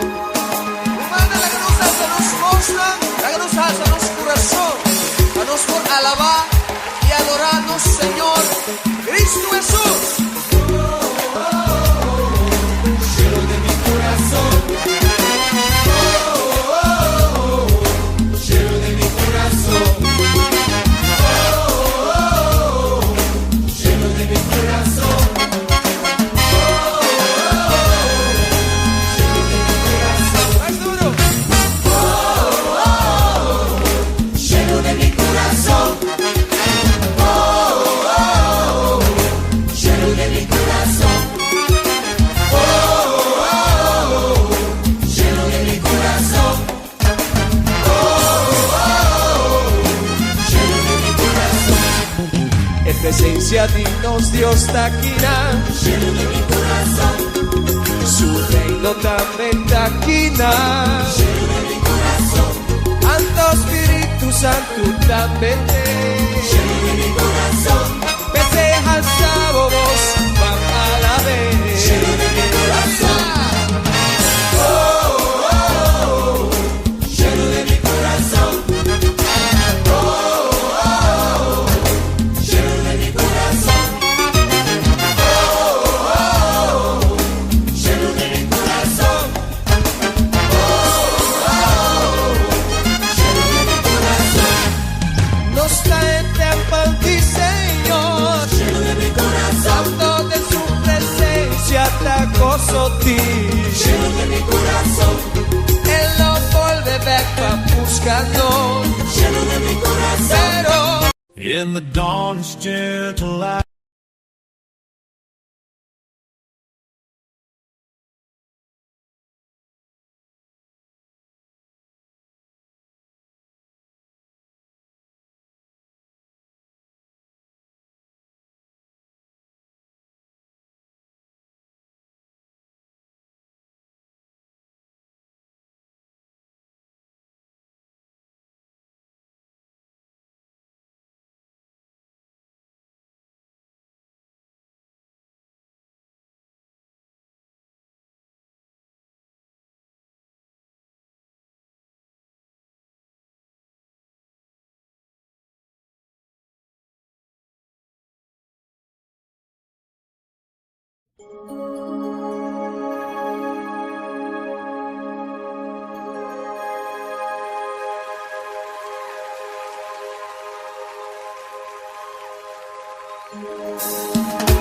Rumannan, laga nos alsa nos bosnan, laga nos alsa nos kurason, pa nos por alabá i adorá nos Señor Kristu Hesus. E presencia di nos Dios ta akinan. Shelu di mi kurason. Su reino tambe ta akinan. Shelu di mi kurason. Anto Spiritu Santu tambe te. Shelu di mi kurason. P'esei halsa bo bos, ban alab'é. Shelu di mi kurason. Nos ta e tempel di Señor. Santo den su presencia ta gozo di. El lo bolbe bek pa busca nos. Pero. In the dawn's gentle light.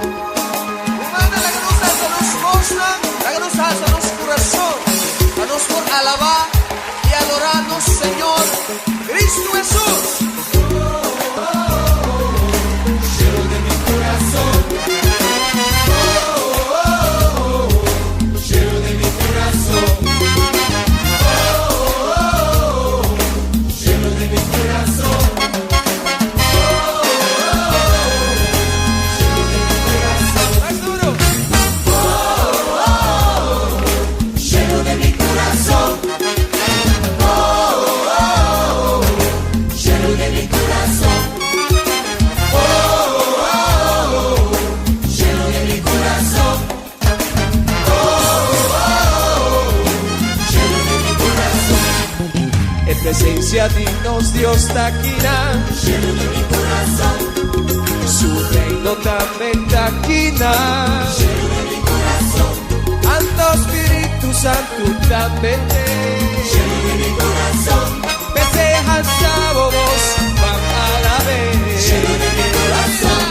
Rumannan, laga nos alsa nos bosnan, laga nos alsa nos kurason, pa nos por alabá i adorá nos Señor Kristu Hesus. E presencia di nos Dios ta akinan. Shelu di mi kurason. Su reino tambe ta akinan. Shelu di mi kurason. Anto Spiritu Santu tambe te. Shelu di mi kurason. P'esei halsa bo bos, ban alab'é. Shelu di mi kurason.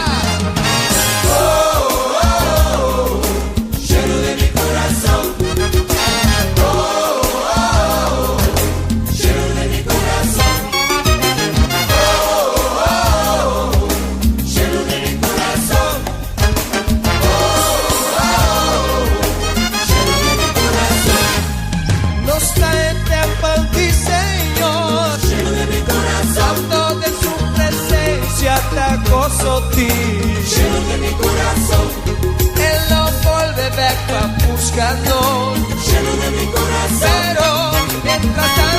Nos ta e tempel di Señor. Santo den su presencia ta gozo di. El lo bolbe bek pa busca nos. Pero mientras tanto.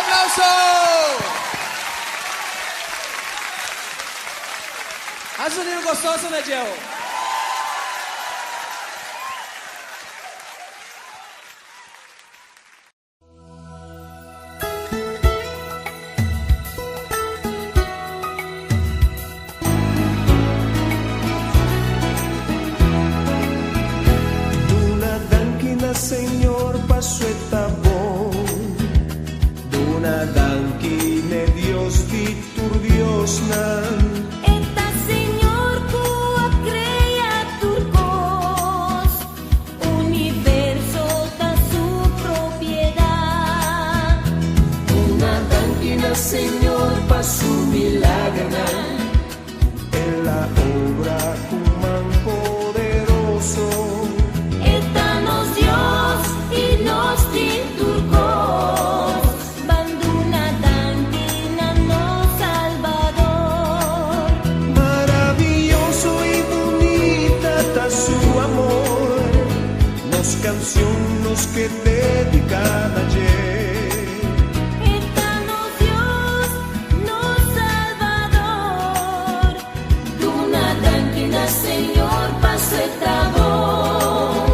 aplauso! Hasi sonido gostoso na djeu. Duna danki na Señor paso e ta bon. Duna danki n'e Dios di tur diosnan. E ta Señor ku a krea tur kos. Universo ta su propiedat. Duna danki na Señor pa su milagernan. El a obra ku man poderoso. E ta nos Dios i nos tin tur kos. Ban duna danki na nos Salbador. Maraviyoso i bunita ta su amor. Nos kanshon nos ke dediká na dje. E ta nos Dios, nos Salbador. Duna danki na Señor paso e ta bon.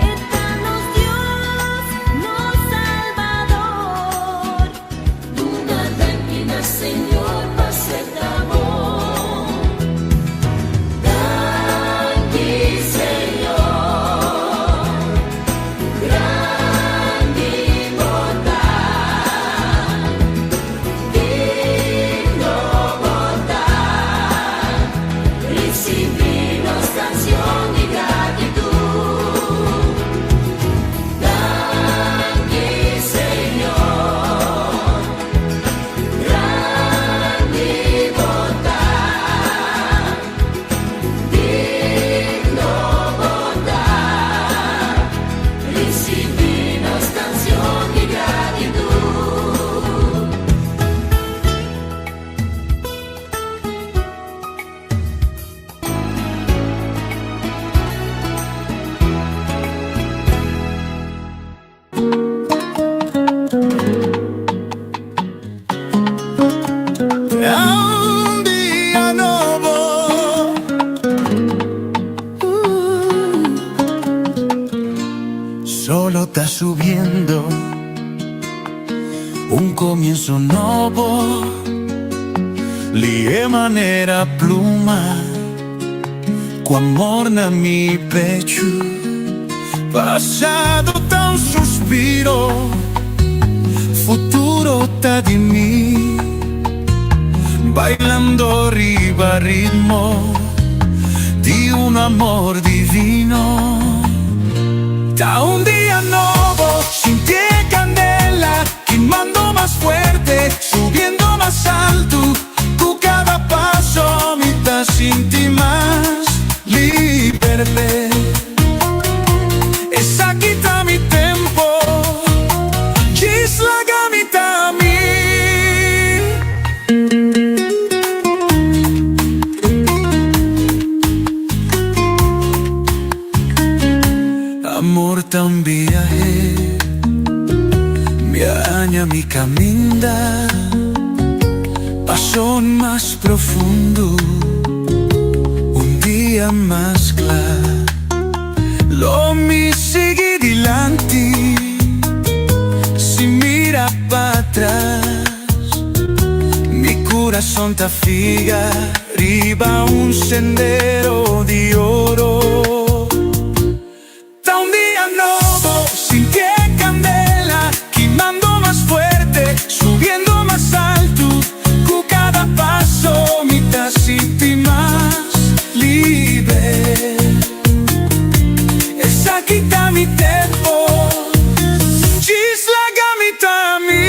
E ta nos Dios, nos Salbador. Duna danki na Señor paso e ta bon. Danki Señor, grandi bo ta, digno bo ta, risibí nos kanshon di gratitut. Danki Señor, grandi bo ta, digno bo ta, risibí nos kanshon di gratitut. Un dia nobo. Solo ta subiendo un comienzo nobo. Lihe manera pluma ku amor na mi pechu. Pasado ta un suspiro, futuro ta di mi. Bailando riba ritmo di un amor divino. Ta un dia nobo, sinti e kandela, kimando mas fuerte, subiendo mas altu. Ku kada paso mi ta sinti mas liber. Esaki ta mi tempu, djis laga mi ta mi. Amor ta un biahe, mi a haña mi kaminda, paso mas profundo, un dia mas kla. Lo mi sigui dilanti, sin mira patras. Mi kurason ta fiha riba un sendero di oro. Ta un dia nobo, sinti e kandela, kimando mas fuerte, subiendo mas altu. Ku kada paso mi ta sinti mas liber. Esaki ta mi tempu, djis laga mi ta mi.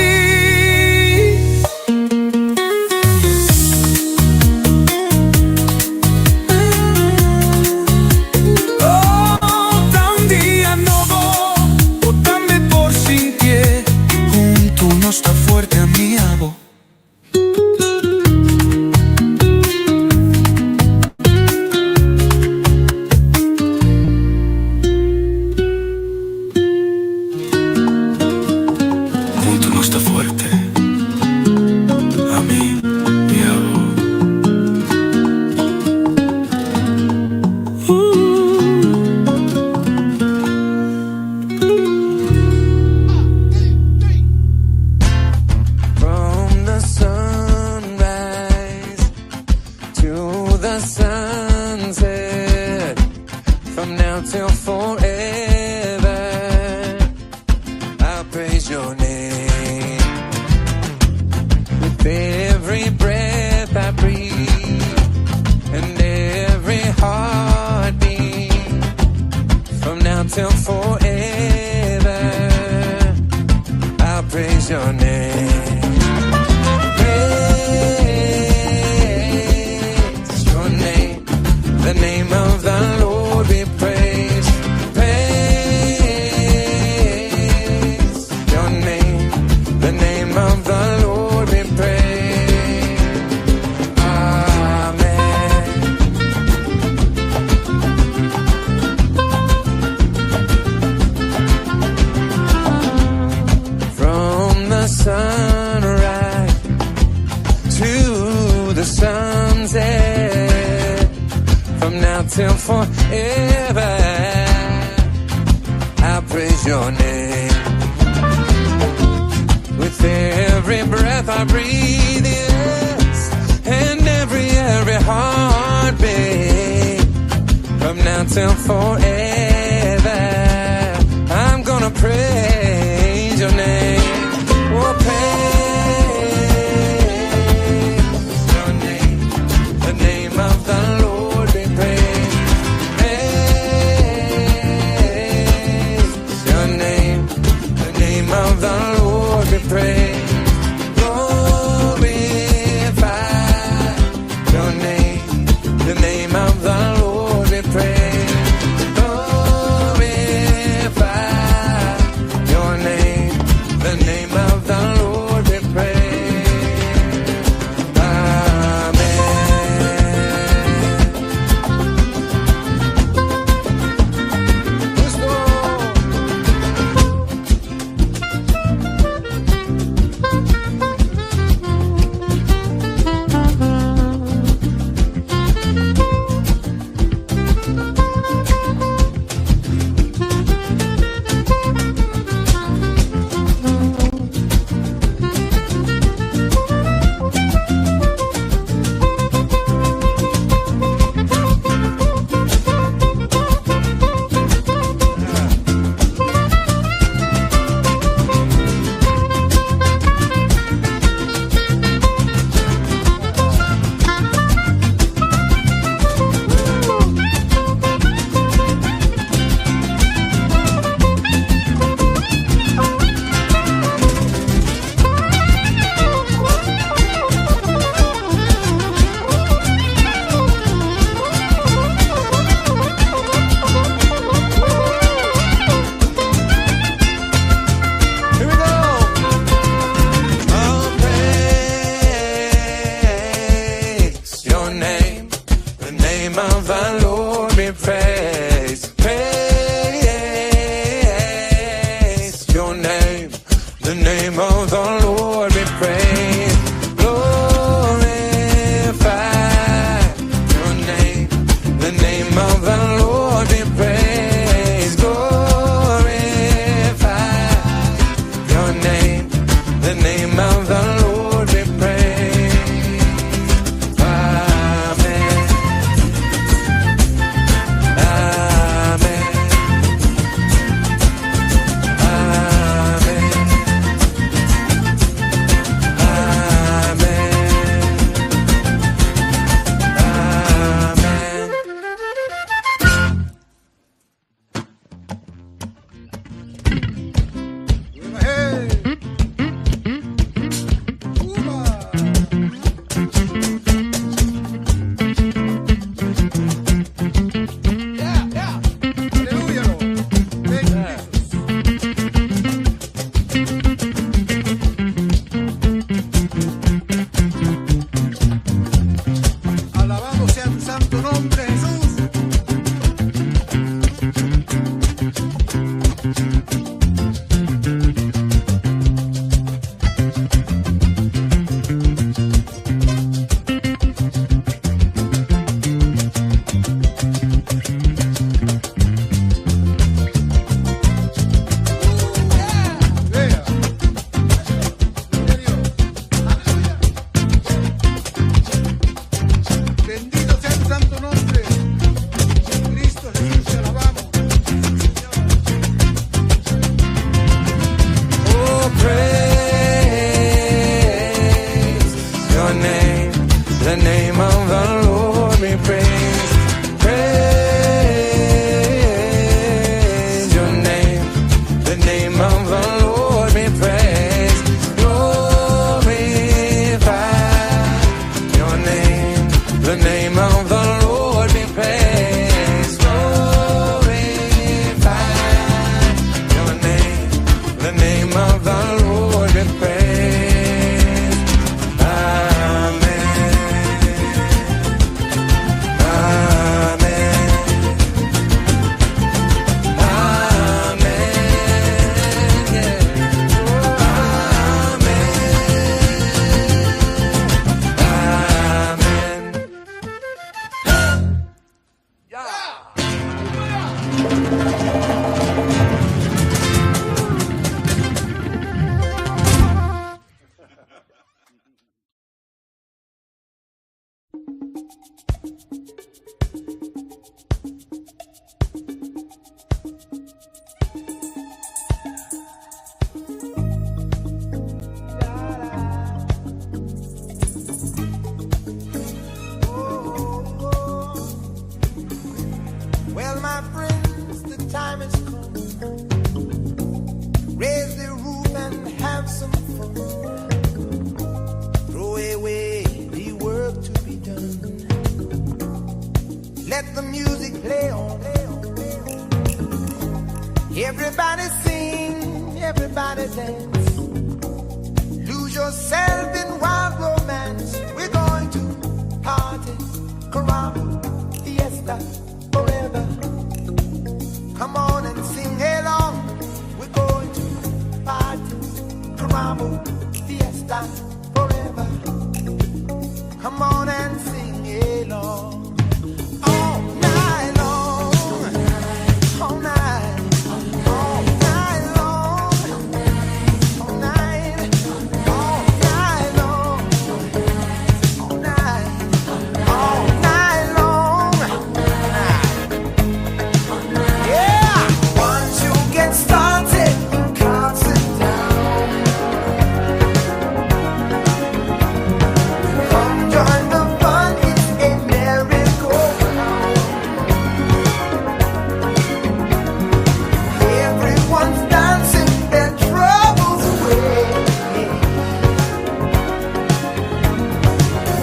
to the sunset, from now till forever, I'll praise your name. With every breath I breathe, and every heartbeat, from now till forever, I'll praise your name. Praise your name, the name of the Lord be praised. Praise your name, the name of the Lord be praised. Amen. From the sunrise to the sunset, from now till forever, I'll praise your name. With every breath I breathe, yes, and every heartbeat, from now till forever, I'm gonna praise your name. Oh, praise your name, the name of the Lord be praised. Praise your name, the name of the Lord be praised. Glorify your name, the name of the Lord be praised. Glorify your name, the name of the Lord be praised. Amen. Let's go. Here we go. I'll praise your name, the name of the Lord be praised. Praise your name, the name of the Lord be praised. Glorify your name, the name of the Lord be praised. Glorify your name, the name of the Lord be praised. Amen. Amen. Amen. Amen. Amen. Hey! Uba! Yeah. Aleluya, Lord. Thank you, Jesus. Alabado sea tu santo nombre, Jesús. Vea. Gloria a Dios. Aleluya. Bendito Let the music play on. Everybody sing, everybody dance. Lose yourself in wild romance. We're going to party, caramba, fiesta, forever. Come on and sing along. We're going to party, caramba, fiesta, forever. Come on and sing along. All night long, all night, all night long, all night, all night long, all night, all night long. Yeah! Once you get started, you can't sit down. Come join the fun, it's a merry-go-round. Everyone's dancing their troubles away.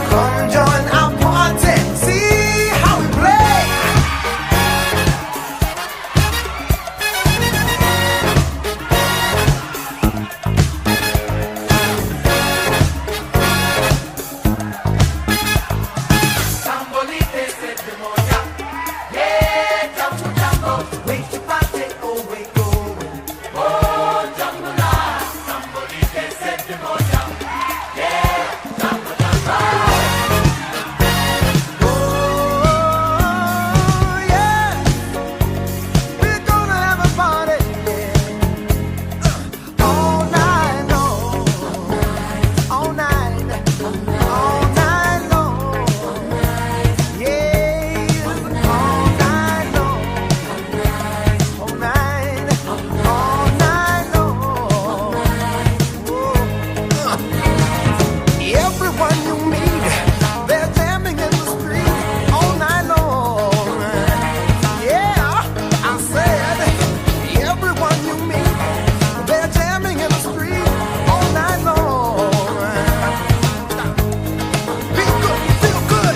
Come join our party, see how we play. Oh yeah, we're gonna have a party, yeah. All night long, all night, all night long, yeah, all night long, all night, all night long. Oh. Everyone you meet, they're jamming in the street all night long. Yeah, I said, everyone you meet, they're jamming in the street all night long. Be good, feel good.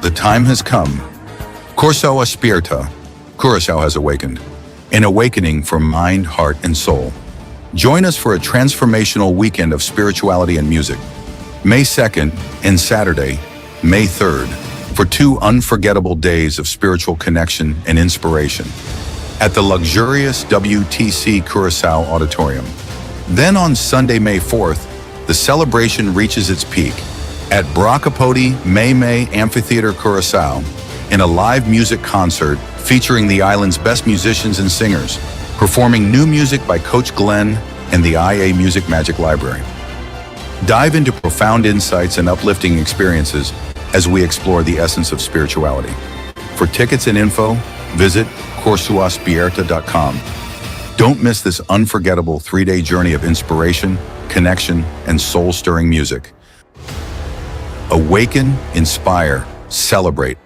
The time has come. Kòrsou a Spièrta. Curacao has awakened. An awakening for mind, heart, and soul. Join us for a transformational weekend of spirituality and music. May 2nd and Saturday, May 3rd, for two unforgettable days of spiritual connection and inspiration at the luxurious WTC Curacao Auditorium. Then on Sunday, May 4th, the celebration reaches its peak at Brakapoti May May Amphitheater Curacao in a live music concert featuring the island's best musicians and singers, performing new music by Coach Glenn and the IA Music Magic Library. Dive into profound insights and uplifting experiences as we explore the essence of spirituality. For tickets and info, visit korsouaspierta.com. Don't miss this unforgettable 3-day journey of inspiration, connection, and soul stirring music. Awaken, inspire, celebrate.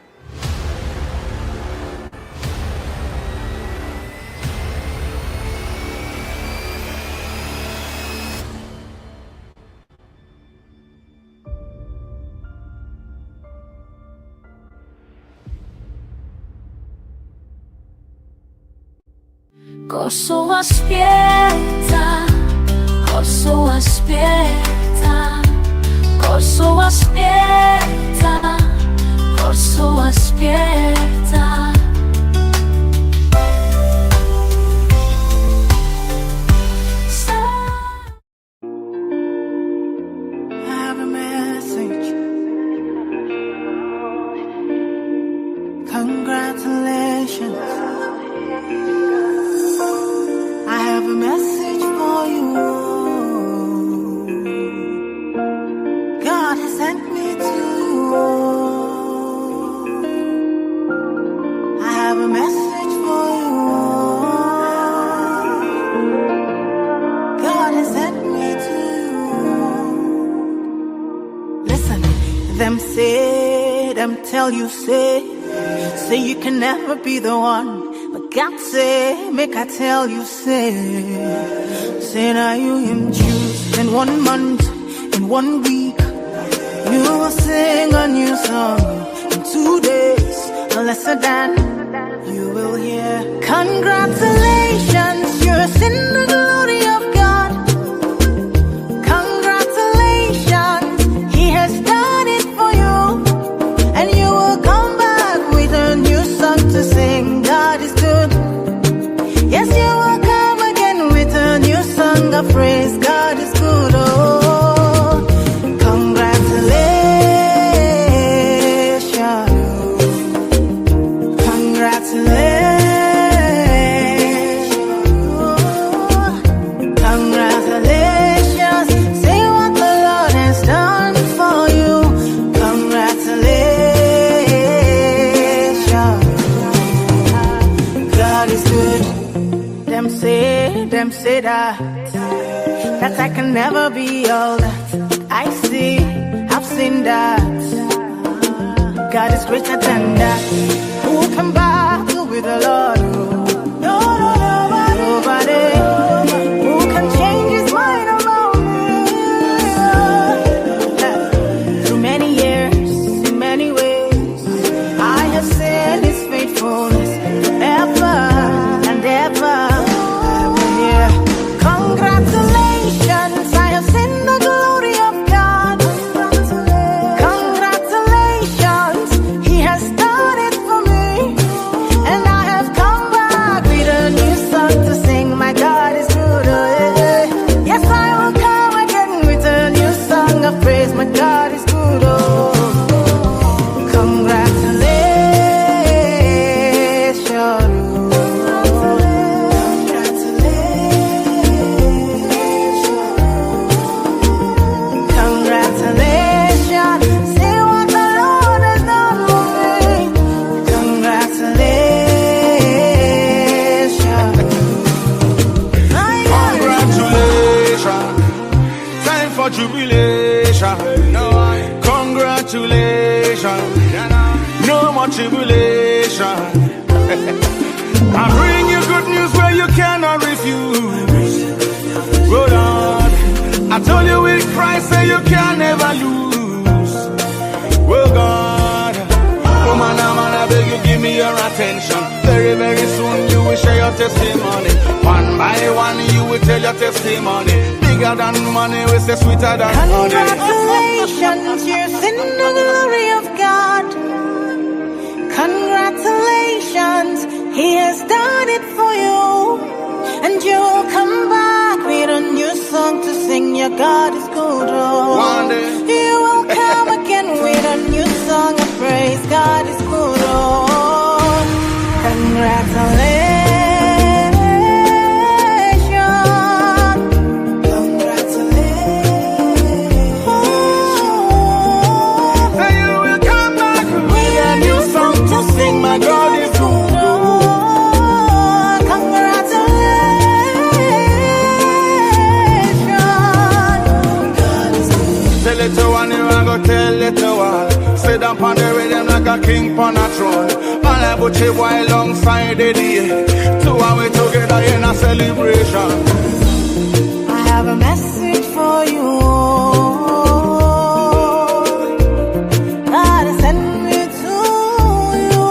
Kòrsou a spièrta, Kòrsou a spièrta, Kòrsou a spièrta, Kòrsou a spièrta. I have a message. Congratulations. tell you, say, say you can never be the one. But God say, make I tell you, say, say now you him choose. In one month, in one week, you will sing a new song. In 2 days, lesser than you will hear. Congratulations, you're in the glory of God. Congratulations, He has done it for you. And you will come back with a new song to sing. God is good. Yes, you will come again with a new song of praise. God is good. Oh, congratulations. Congratulations. Congratulations. Say what the Lord has done for you. Congratulations. God is good. Them say that I can never be all that I see. I've seen that. God is greater than that. Who can battle with the Lord? No, no, nobody. Nobody. Who can change his mind about me? Through many years, in many ways, I have seen his faithfulness forever and ever. I will hear congratulations. I have seen the glory of God. Congratulations, He has done it for me. And I have come back with a new song to sing. My God is good. Oh, yeah, yeah. Yes, I will come again with a new song of praise. My God is good. Oh, congratulations. Congratulations. Congratulations. See what the Lord has done for me. Congratulations. My God is Congratulations. Time for jubilation. Congratulations. No more tribulation. I bring you good news where you cannot refuse. Oh Lord, I told you with Christ say you can never lose. Oh God, oh man, oh man, I beg you give me your attention. Very, very soon you will share your testimony. One by one you will tell your testimony. Bigger than money, we say sweeter than honey. Congratulations, you're in the glory of God. Congratulations, He has done it for you. And you'll come back with a new song to sing. Your God is good. Oh. One day. You will come again with a new song of praise. God is good. Oh. Congratulations. Congratulations. Say you will come back with a new song to sing. My God is good. Oh, congratulations. Tell it to one, you I go tell it to all. Sit down on the rhythm like a king on a throne. All I put you boy alongside the day. Two and we together in a celebration. I have a message for you. God has sent me to you.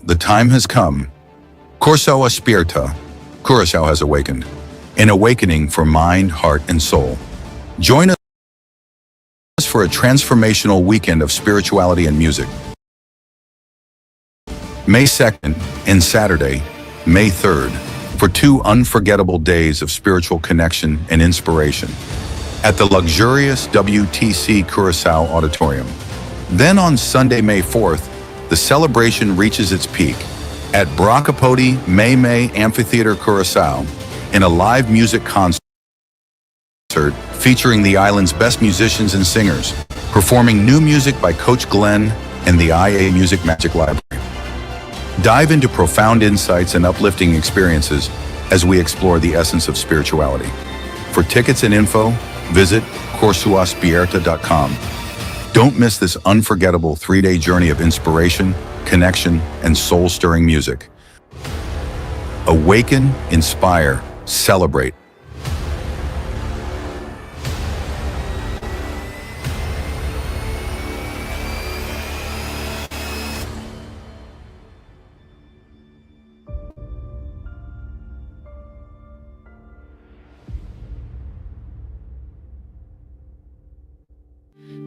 The time has come. Kòrsou a Spièrta. Curacao has awakened. An awakening for mind, heart, and soul. Join us for a transformational weekend of spirituality and music. May 2nd and Saturday, May 3rd, for two unforgettable days of spiritual connection and inspiration at the luxurious WTC Curacao Auditorium. Then on Sunday, May 4th, the celebration reaches its peak at Brakapoti May May Amphitheater Curacao in a live music concert featuring the island's best musicians and singers, performing new music by Coach Glenn and the IA Music Magic Library. Dive into profound insights and uplifting experiences as we explore the essence of spirituality. For tickets and info, visit corsouaspierta.com. Don't miss this unforgettable 3-day journey of inspiration, connection, and soul-stirring music. Awaken, inspire, celebrate.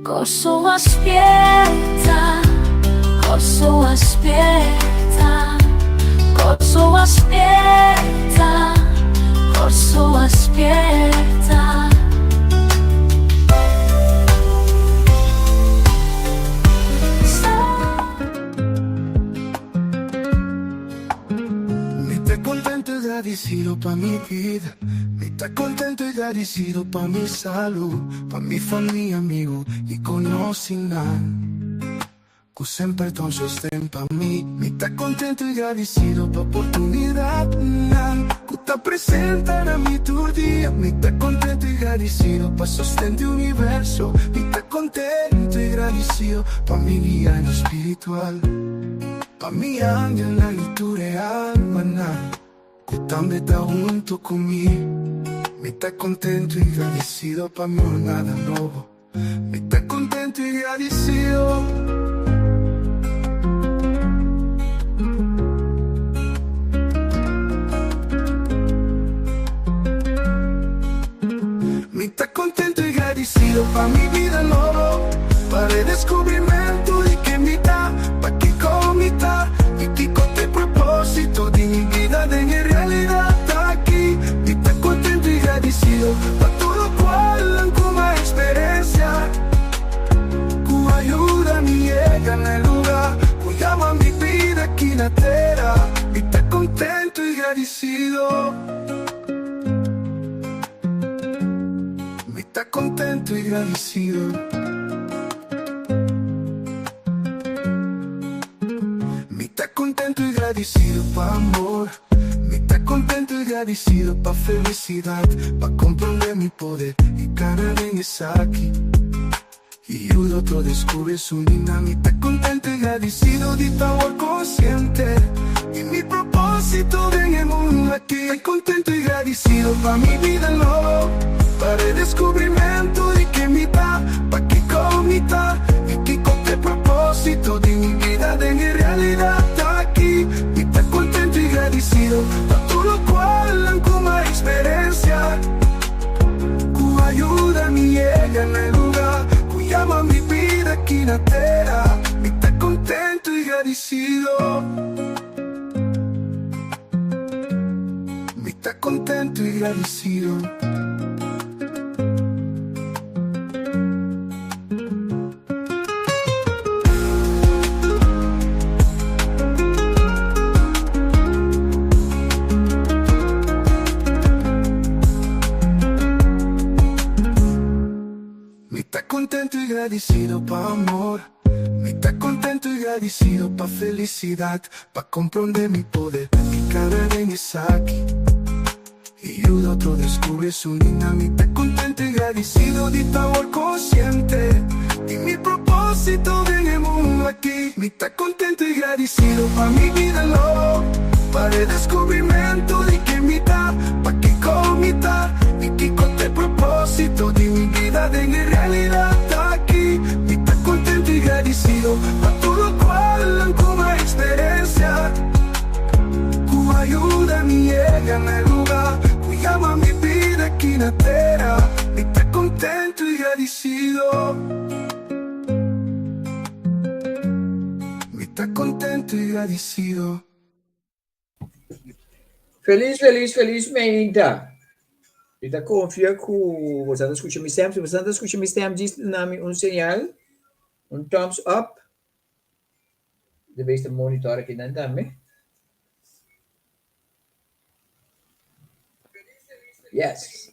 Kòrsou a spierta, Kòrsou a spierta, Kòrsou a spierta, Kòrsou a spierta. Mi ta contento y gradicido pa mi bida Mi ta contento y gradicido pa mi salud Pa mi famia, amigo y conocinan Cu semper ta un sosten pa mi Mi ta contento y gradicido pa oportunidadnan Cu ta presenta na mi tur dia Mi ta contento y gradicido pa sosten di universo Mi ta contento y gradicido pa mi guianan spiritual Pa mi angelnan y tur e almanan Cu tambe ta hunto cu mi Mi ta contento y gradicido pa mi jornada nobo Mi ta contento y gradicido. Mi ta contento y gradicido pa mi bida nobo, pa redescubrimento di ken mi ta, pa kico mi ta y kico t'e proposito di mi bida den e realidad aki. Mi ta contento y gradicido pa tur locual nan cu m'a experencia, cu a yuda mi yega na e lugar cu yama mi bida aki na tera. Mi ta contento y gradicido. Mi ta contento y gradicido. Mi ta contento y gradicido pa amor. Mi ta contento y gradicido pa felicidad, pa comprende mi poder y cana den esaki. Y yuda otro descubri su nina. Mi ta contento y gradicido di ta awor consciente di mi proposito den e mundo aki. Ta contento y gradicido pa mi bida nobo, pa redescubrimento di ken mi ta, pa kico mi ta y kico t'e proposito di mi bida den e realidad aki. Mi ta contento y gradicido pa tur locual nan cu m'a experencia. Ku a yuda mi yega na e luga ku yama mi bida aki na tera. Mi ta kontentu i gradisido. Mi ta kontentu i gradisido. Mi ta contento y gradicido pa amor Mi ta contento y gradicido pa felicidad Pa comprende mi poder y cada den esaki Y yuda otro descubri su nina Mi ta contento y gradicido di ta awor consciente Di mi proposito den e mundo aki Mi ta contento y gradicido pa mi bida nobo Pa redescubrimento di ken mi ta Pa kico mi ta y kico t'e proposito Di mi bida den e realidad aki Mi ta contento y gradicido pa tur locual nan cu m'a experiencia Ku a yuda mi yega na e luga Ku yama mi bida aki na tera Mi ta kontentu i gradisido Mi ta kontentu i gradisido. Felis felis felis meinta. Mi ta konfia ku boso ta skucha mi stem. Si boso ta skucha mi stem djis duna mi un señal, un thumbs up. De bes ta monitor aki nan tambe. Yes.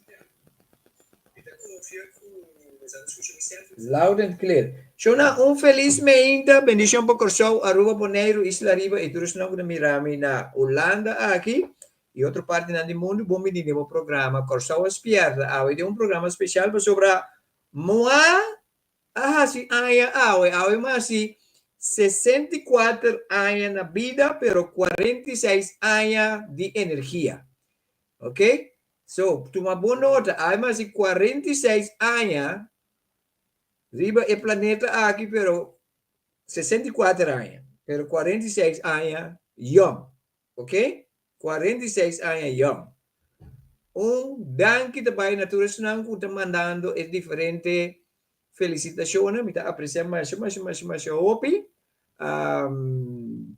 Loud and clear. Shona, un felis meinta, bendishon pa Kòrsou, Aruba, Boneiru, Isla Riba i tur esnan ku ta mira mi na Hulanda aki i otro partinan di mundu. Bon bini den bo programa Kòrsou a Spièrta. Awe den un programa spesial pasobra Moa a hasi aña awe. Awe mi a hasi 64 aña na bida pero 46 aña di energia. Ok? So, tuma bon nota, ai mas di 46 aña riba e planeta aki, pero 64 aña, pero 46 aña yong, ok? 46 aña yong. Un danki ta bai na tur esnan ku ta mandando e diferente felicitacionnan, mi ta aprecia masha, masha, masha, masha hopi. Um,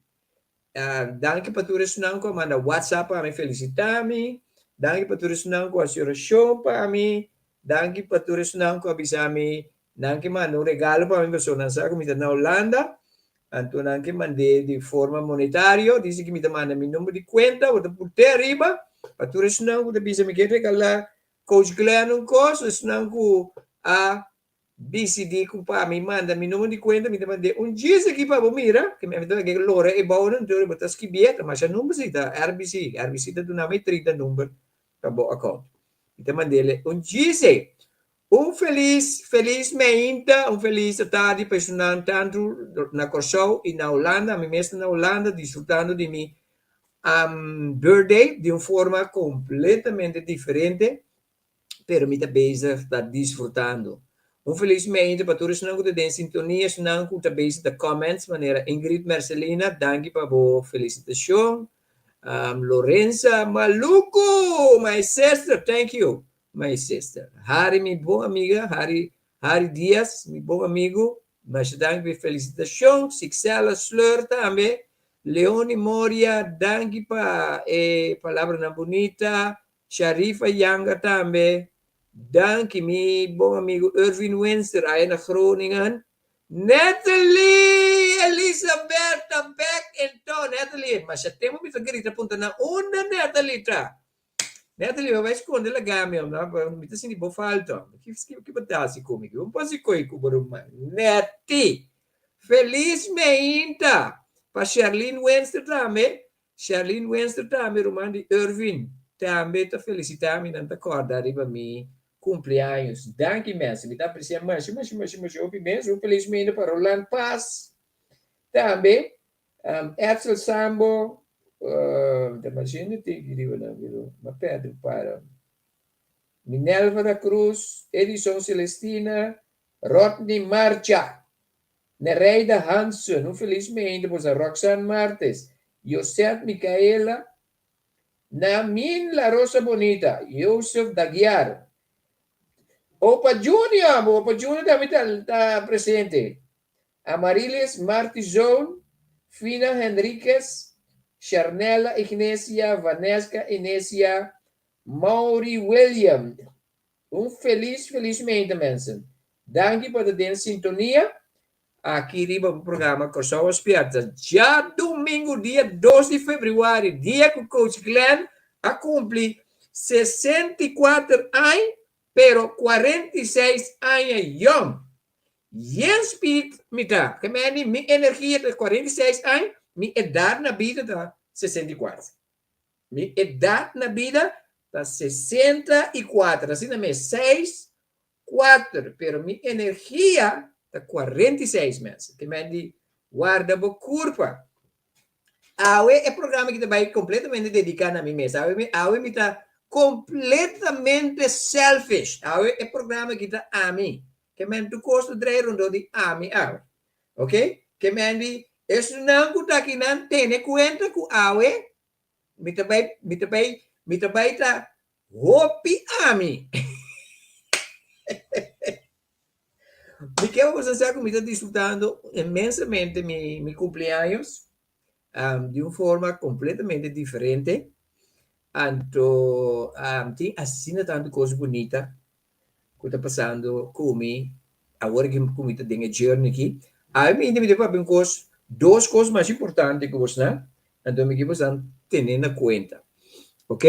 Danki pa tur esnan ku a manda WhatsApp pa mi felisitá mi. Danki pa tur esnan ku a hasi orashon pa mi. Danki pa tur esnan ku a bisa mi nan ke manda un regalo pa mi pasobra nan sa ku mi ta na Hulanda. Anto nan ke mand'é di forma monetario. Dice ku mi ta manda mi number di kuenta, bo ta put'é ariba. Pa tur esnan ku ta bisa mi ke regalá Coach Glenn un kos, esnan ku a Disidí ku pa mi manda mi numero di kuenta, mi ta mand'é un djis aki pa bo mira, ke mi ta ke lora e bounan, anto bo ta skibié, ta masha number si, ta RBC, RBC ta duna mi 30 number pa bo account. Mi ta mand'é un djis ei. Un felis, felis meinta, un felis atardi pa esunnan tantu na Kòrsou i na Hulanda, ami mes ta na Hulanda disfrutando di mi birthday di un forma kompletamente diferente. pero mi ta bezig ta disfrutando. Un felis meinta pa tur esnan ku ta den sintonia, esnan ku ta bezig ta comments manera Ingrid Mercelina, danki pa bo felicitacion. Um, Lorenza Maluku, my sister, thank you, my sister. Harry, mi bon amiga, Harry, Harry Diaz, mi bon amigo, masha danki pa e felicitacion. Sixela Sleur tambe, Leoni Moria, danki pa e palabranan bunita. Sharifa Yanga tambe. Danki mi bon amigo Irvin Winster aya na Groningen. Natalie Elizabeth ta back in town. Natalie, masha tempo mi ta grita punta na unda Natalie ta. Natalie, bo bai sconde laga mi om, no? Mi ta sinti bo falta. Ki ki bo ta hasi ku mi? Ki bo por hasi koi ku bo ruman? Nettie, feliz meinta pa Sherlyn Winster tambe. Sherlyn Wenster tambe, ruman di Irvin, tambe ta felicita mi, nan ta corda riba mi cumpleaños. Danki mensen, mi ta aprecia masha, masha, masha, masha hopi mes. Un feliz meinda pa Roland Paz tambe, um, Edsel Sambo, uh, mi ta imagina tin riba nan, pero m'a perde para. Minelva da Cruz, Edison Celestina, Rodney Marcha. Nereida Hansen, un felis meinta bosa Roxanne Martes, Josette Micaela, Namin La Rosa Bonita, Joseph Daguiar, Opa Junior, bo Opa Junior tambe ta, ta presente, Amarilis Martizon, Fina Henriquez, Sharnella Ignesia, Vanesca Inesia, Maury William. Un felis felis meinta mensen. Danki pa ta den sintonia aki riba bo programa Kòrsou a Spièrta. Djadumingu dia dos di febrüari, dia ku Coach Glenn a kumpli 64 aña pero 46 aña yòn. Yen speed mi ta. Ke meni mi energia ta 46 aña, mi edat na bida ta 64. Mi edat na bida ta 64, asina mes, seis, kuater, pero mi energia ta 46, mensen. Ke men di, warda bo kurpa. Awe e programa aki ta bai kompletamente dediká na mi mes. Awe mi, awe mi ta kompletamente selfish. Awe e programa aki ta ami. Ke men tur kos ta drei rondó di ami awe. Ok? Ke men di, esunnan ku ta akinan tene kuenta ku awe mi ta bai, mi ta bai, mi ta bai ta hopi ami. Mi ke pa boso sa ku mi ta disfrutando inmensamente mi, mi cumpleaños um, di un forma completamente diferente. Anto um, tin asina tantu kos bunita ku ta pasando ku mi awor ki ku mi ta den e journey aki. Awe mi mi ta papia un kos, dos kos mas importante ku bosnan, anto mi ke bosnan tene na kuenta. Ok?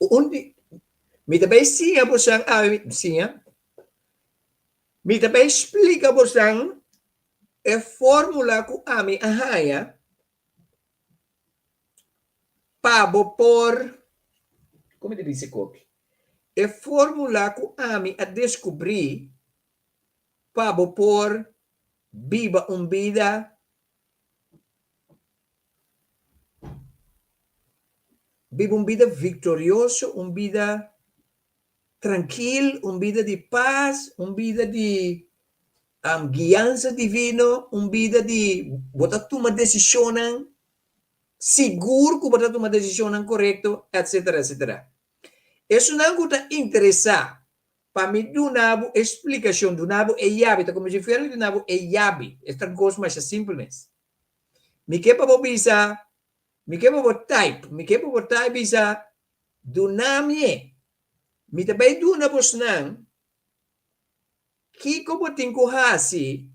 Un di. Mi ta bai siña bosan awe, siña, mi ta bai splika bosan e fórmula ku ami a haña pa bo por, kon mi ta bisa e kopi? E fórmula ku ami a deskubrí pa bo por biba un bida Biba un bida viktorioso, un bida trankil, un bida di pas, un bida di guiansa divino, un bida di bo ta tuma desishonnan sigur ku bo ta tuma desishonnan korekto, etsetera, etsetera. Esunnan ku ta interesá pa mi duna bo e splikashon, duna bo e yabi, ta komo si fuera mi duna bo e yabi, esta kos masha simpel mes. Mi ke pa bo bisa, mi ke pa bo type, mi ke pa bo type bisa, Duna mi e. Mi ta bai duna bosnan kiko bo tin ku hasi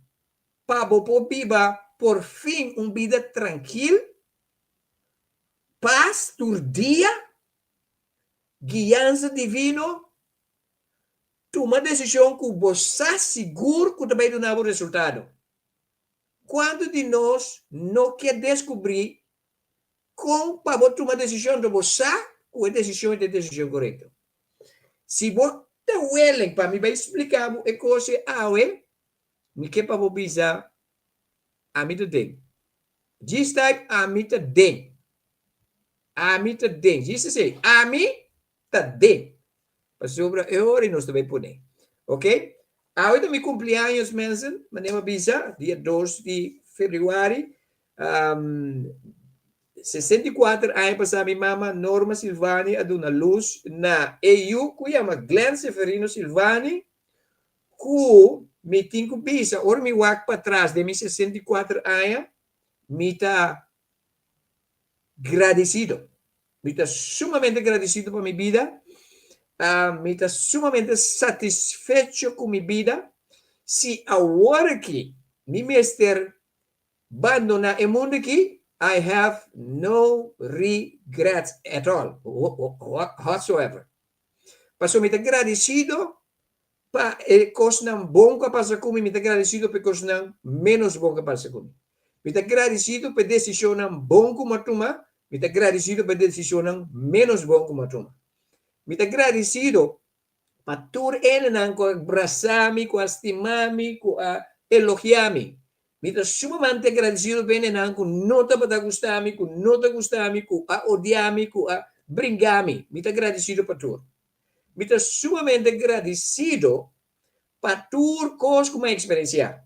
pa bo por biba por fin un bida trankil, pas tur dia, guiansa divino, tuma desishon ku bo sa sigur ku ta bai duna bo resultado. Kuantu di nos no ke deskubrí kon pa bo tuma desishon anto bo sa ku e desishon ta e desishon korekto? Si bo ta willing pa mi bai splika bo e kos ei awe, mi ke pa bo bisa, Ami ta den. Djis type ami ta den. Ami ta den. Djis esei, ami ta den. Pasobra e ora nos ta bay pone. Ok? Awe ta mi cumpleaños mensen, manera mi a bisa, dia dos di februari. Um, 64 aña pasá mi mama Norma Silvani a duna luz na e yu ku yama Glenn Severino Silvani, ku mi tin ku bisa, ora mi wak patras den mi 64 aña, mi ta gradisido. Mi ta sumamente gradisido pa mi bida. Mi ta sumamente satisfecho ku mi bida. Si awor aki mi mester bandoná e mundu aki, I have no regrets at all, whatsoever. Pasobra mi ta gradisido pa e kosnan bon ku a pasa ku mi, mi ta gradisido pa e kosnan ménos bon ku a pasa ku mi. Mi ta gradisido pa e desishonnan bon ku mi a tuma, mi ta gradisido pa e desishonnan ménos bon ku mi a tuma. Mi ta gradisido pa tur hendenan ku a brasá mi, ku a stima mi, ku a elogiá mi. Mi ta sumamente gradisido pa hendenan ku no tabata gusta mi, ku no ta gusta mi, ku a odia mi, ku a bringa mi. Mi ta gradisido pa tur. Mi ta sumamente gradisido pa tur kos ku mi a eksperensiá.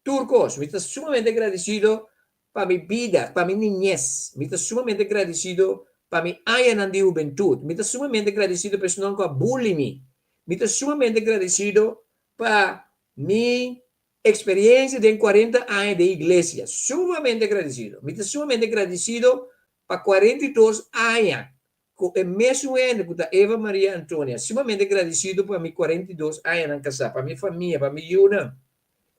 Tur kos. Mi ta sumamente gradisido pa mi bida, pa mi niñes. Mi ta sumamente gradisido pa mi añanan di hubentut. Mi ta sumamente gradisido pa esnan ku a buli mi. Mi ta sumamente gradisido pa mi eksperensia den kuarenta aña den iglesia. Sumamente gradisido. Mi ta sumamente gradisido pa 42 aña Ku e mesun hende ku ta Eva Maria Antonia, sumamente gradisido pa mi 42 añanan kasá, pa mi famia, pa mi yunan.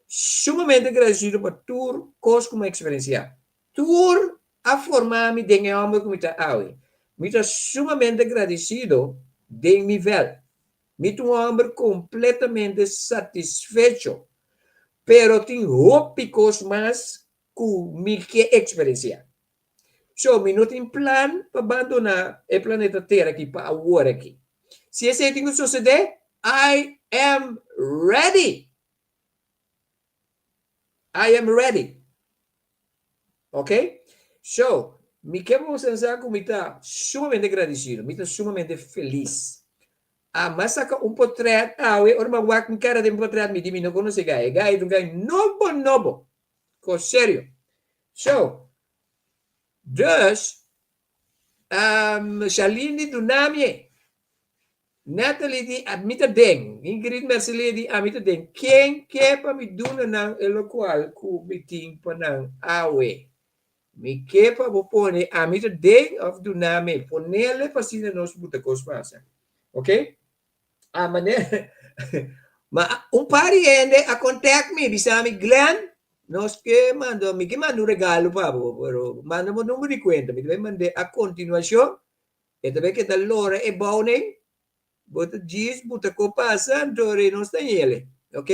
Sumamente gradisido pa tur kos ku mi a eksperensiá. Tur a forma mi den e hòmber ku mi ta awe. Mi ta sumamente gradisido den mi vèlt. Mi ta un hòmber kompletamente satisfecho, pero tin hopi kos mas ku mi ke eksperensiá. So, mi no tin plan pa bandoná e planeta Tera aki pa awor aki. Si esei tin ku sosodé, I am ready! I am ready. Ok? So, mi ke pa bo sa ku mi ta sumamente gradisido, mi ta sumamente felis. A m'a saka un potret awe, ora m'a wak mi kara den potret, mi di mi no konosé gai. E gai ta un gai nobo nobo. Kos serio. So, dus, um, Charlene di duna mi e. Natalie di mi ta den. Ingrid Mercelie di ami ta den. Ken ke pa mi duna nan e lokual ku mi tin pa nan awe? Mi ke pa bo pone ami ta den of duna mi. Ponele pa asina nos buta kos pasa. Ok? A manera ma un par di hende a contact mi bisa mi Glenn nos ke manda mi ke manda un regalo pa bo pero manda bo number di cuenta mi ta bay mand'e a continuacion e ta bay keda lora e bou nen. Bo ta djis buta ko pasa anto rei nos ta yele. Ok?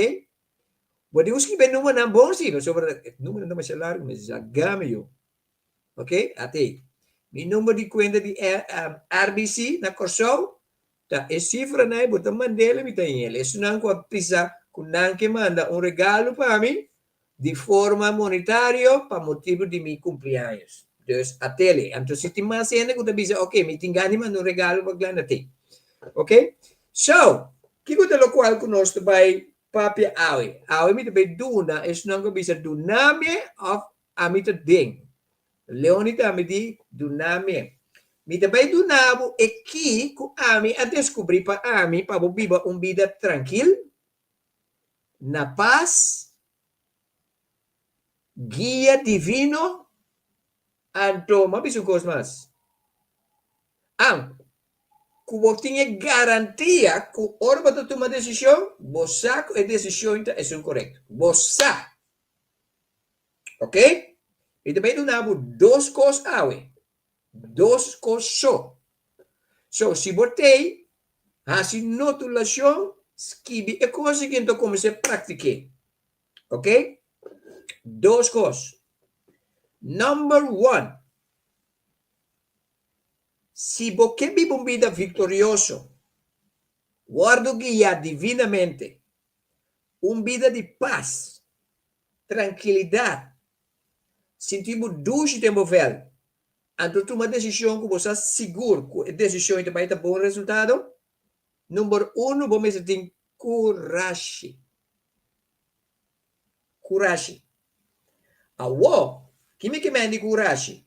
Bo tin ku skibi e numbernan bon si, pasobra e numbernan ta masha largu, mi laga mi yu. Ok? Ate. Mi number di kuenta di RBC na Kòrsou ta e sifranan ei, bo ta mand'el mi ta yele. Esunnan ku a bisa ku nan ke manda un regalo pa mi di forma monetario pa motibu di mi kumpliaños. Dus atele. Anto si tin mas hende ku ta bisa, ok, mi tin gana di manda un regalo pa Glenn, ate. Ok? So, kiko ta lokual ku nos ta bai papia awe? Awe mi ta bai duna esnan ku a bisa duna mi òf ami ta den. Leoni tambe di duna mi. Mi ta bai duna bo e ki ku ami a deskubrí pa ami pa bo biba un bida trankil, na pas, guia divino, anto m'a bisa un kos mas, an, ku bo tin e garantia ku ora bo ta tuma desishon, bo sa ku e desishon ta esun korekto. Bo sa. Oke? Mi ta bai duna bo dos kos awe. Dos kos so. So, si bo t'ei, hasi notulashon, skibi e kos aki anto kuminsá praktik'é. Ok? Dos kos. Number one, si bo ke biba un bida viktorioso, wòrdu guiá divinamente, un bida di pas, trankilidat, Sinti bo dushi den bo vel. Anto tuma desishon ku bo sa sigur ku e desishon ei ta bai ta bon resultado. Number uno bo mester tin kurashi. Kurashi. Awor, ki mi ke men di kurashi?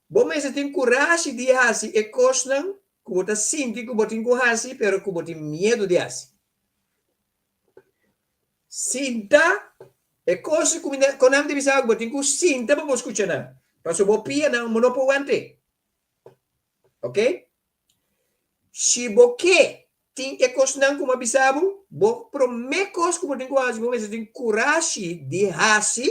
Bo mester tin kurashi di hasi e kosnan ku bo ta sinti ku bo tin ku hasi pero ku bo tin miedu di hasi. Sinta, e kos ku mi kon nan ta bisa bo tin ku sinta pa bo skucha nan, pasobra bo pianan bo no por want'é. Ok? Si bo ke tin e kosnan ku mi a bisa bo, bo promé kos ku bo tin ku hasi, bo mester tin kurashi di hasi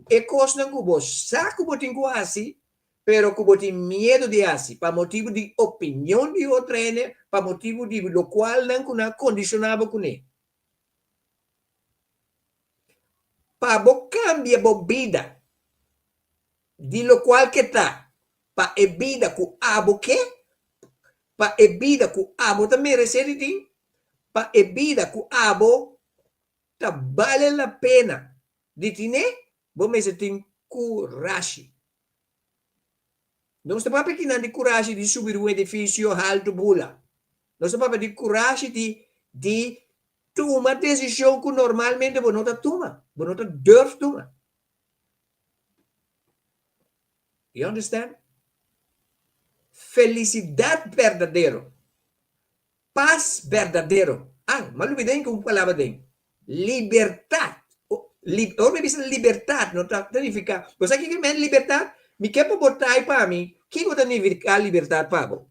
e kosnan ku bo sa ku bo tin ku hasi, pero ku bo tin miedu di hasi pa motibu di opinion di otro hende, pa motibu di lokualnan ku nan a kondishoná bo kuné. Pa bo kambia bo bida di lokual ke ta pa e bida ku abo ke, pa e bida ku abo ta meresé di tin, pa e bida ku abo ta bale la pena di tine, bo mester tin kurashi. Nos ta papia kinan di kurashi di subi un edifisio haltu bula. Nos ta papia di kurashi di di tuma desishon ku normalmente bo no ta tuma, bo no ta durf tuma. You understand? Felisidat berdadero, pas berdadero. Ah, m'a lubida den un palabra den. Libertat. Li, ora mi bisa libertat, no ta nifiká, bo sa kiko men libertat? Mi ke pa bo tai pa mi, kiko ta nifiká libertat pa bo?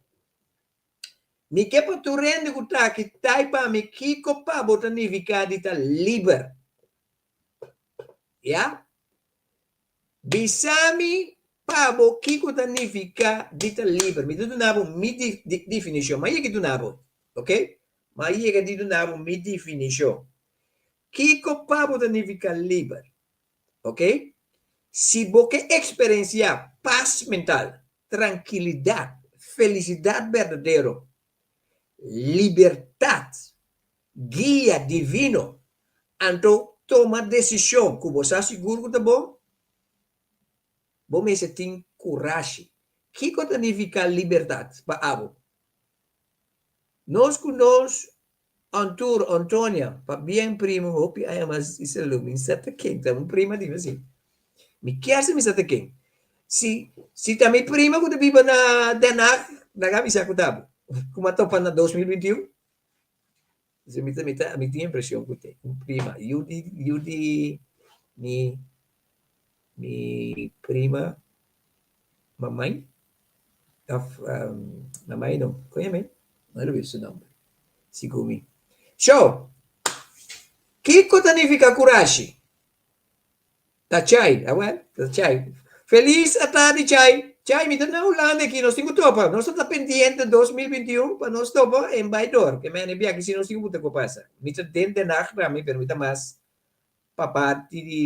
Mi ke pa tur hende ku ta aki tai pa mi kiko pa bo ta nifiká di ta liber. Ya? Bisa mi pa bo kiko ta nifiká di ta liber. Mi ta duna bo mi definishon. Mi a yega di duna bo, ok? Mi a yega di duna bo mi definishon. Kiko pa bo ta nifiká liber? Ok? Si bo ke eksperensiá pas mental, trankilidat, felisidat berdadero, libertat, guia divino, anto toma desishon ku bo sa sigur ku ta bon, bo mester tin kurashi. Kiko ta nifiká libertat pa abo? Nos ku nos Antur, Antonia, pabien primo, hopi aña mas i salú. Mi sa ta ken, ta un prima di mi si. Mi kier sa mi sa ta ken. Si, si ta mi prima ku ta biba na Den Haag, laga mi sa ku ta bo. Ku mi a topa na 2021. Si mi ta, mi ta, mi tin impresion ku ta un prima. Yu di, yu di mi, mi prima mamai. Of, mamai no, kon yama e? No lo su nomber. Sigur mi. So, kiko ta nifiká kurashi? Ta chai, awel, ta chai. Felis atardi chai. Chay, mi ta na Hulanda aki, nos tin ku topa. Nos ta pendiente 2021 pa nos topa en bai dor. Ke mene biaha si nos tin ku buta ku pasa. Mi ta den Den Haag tambe, pero mi ta mas pa parti di,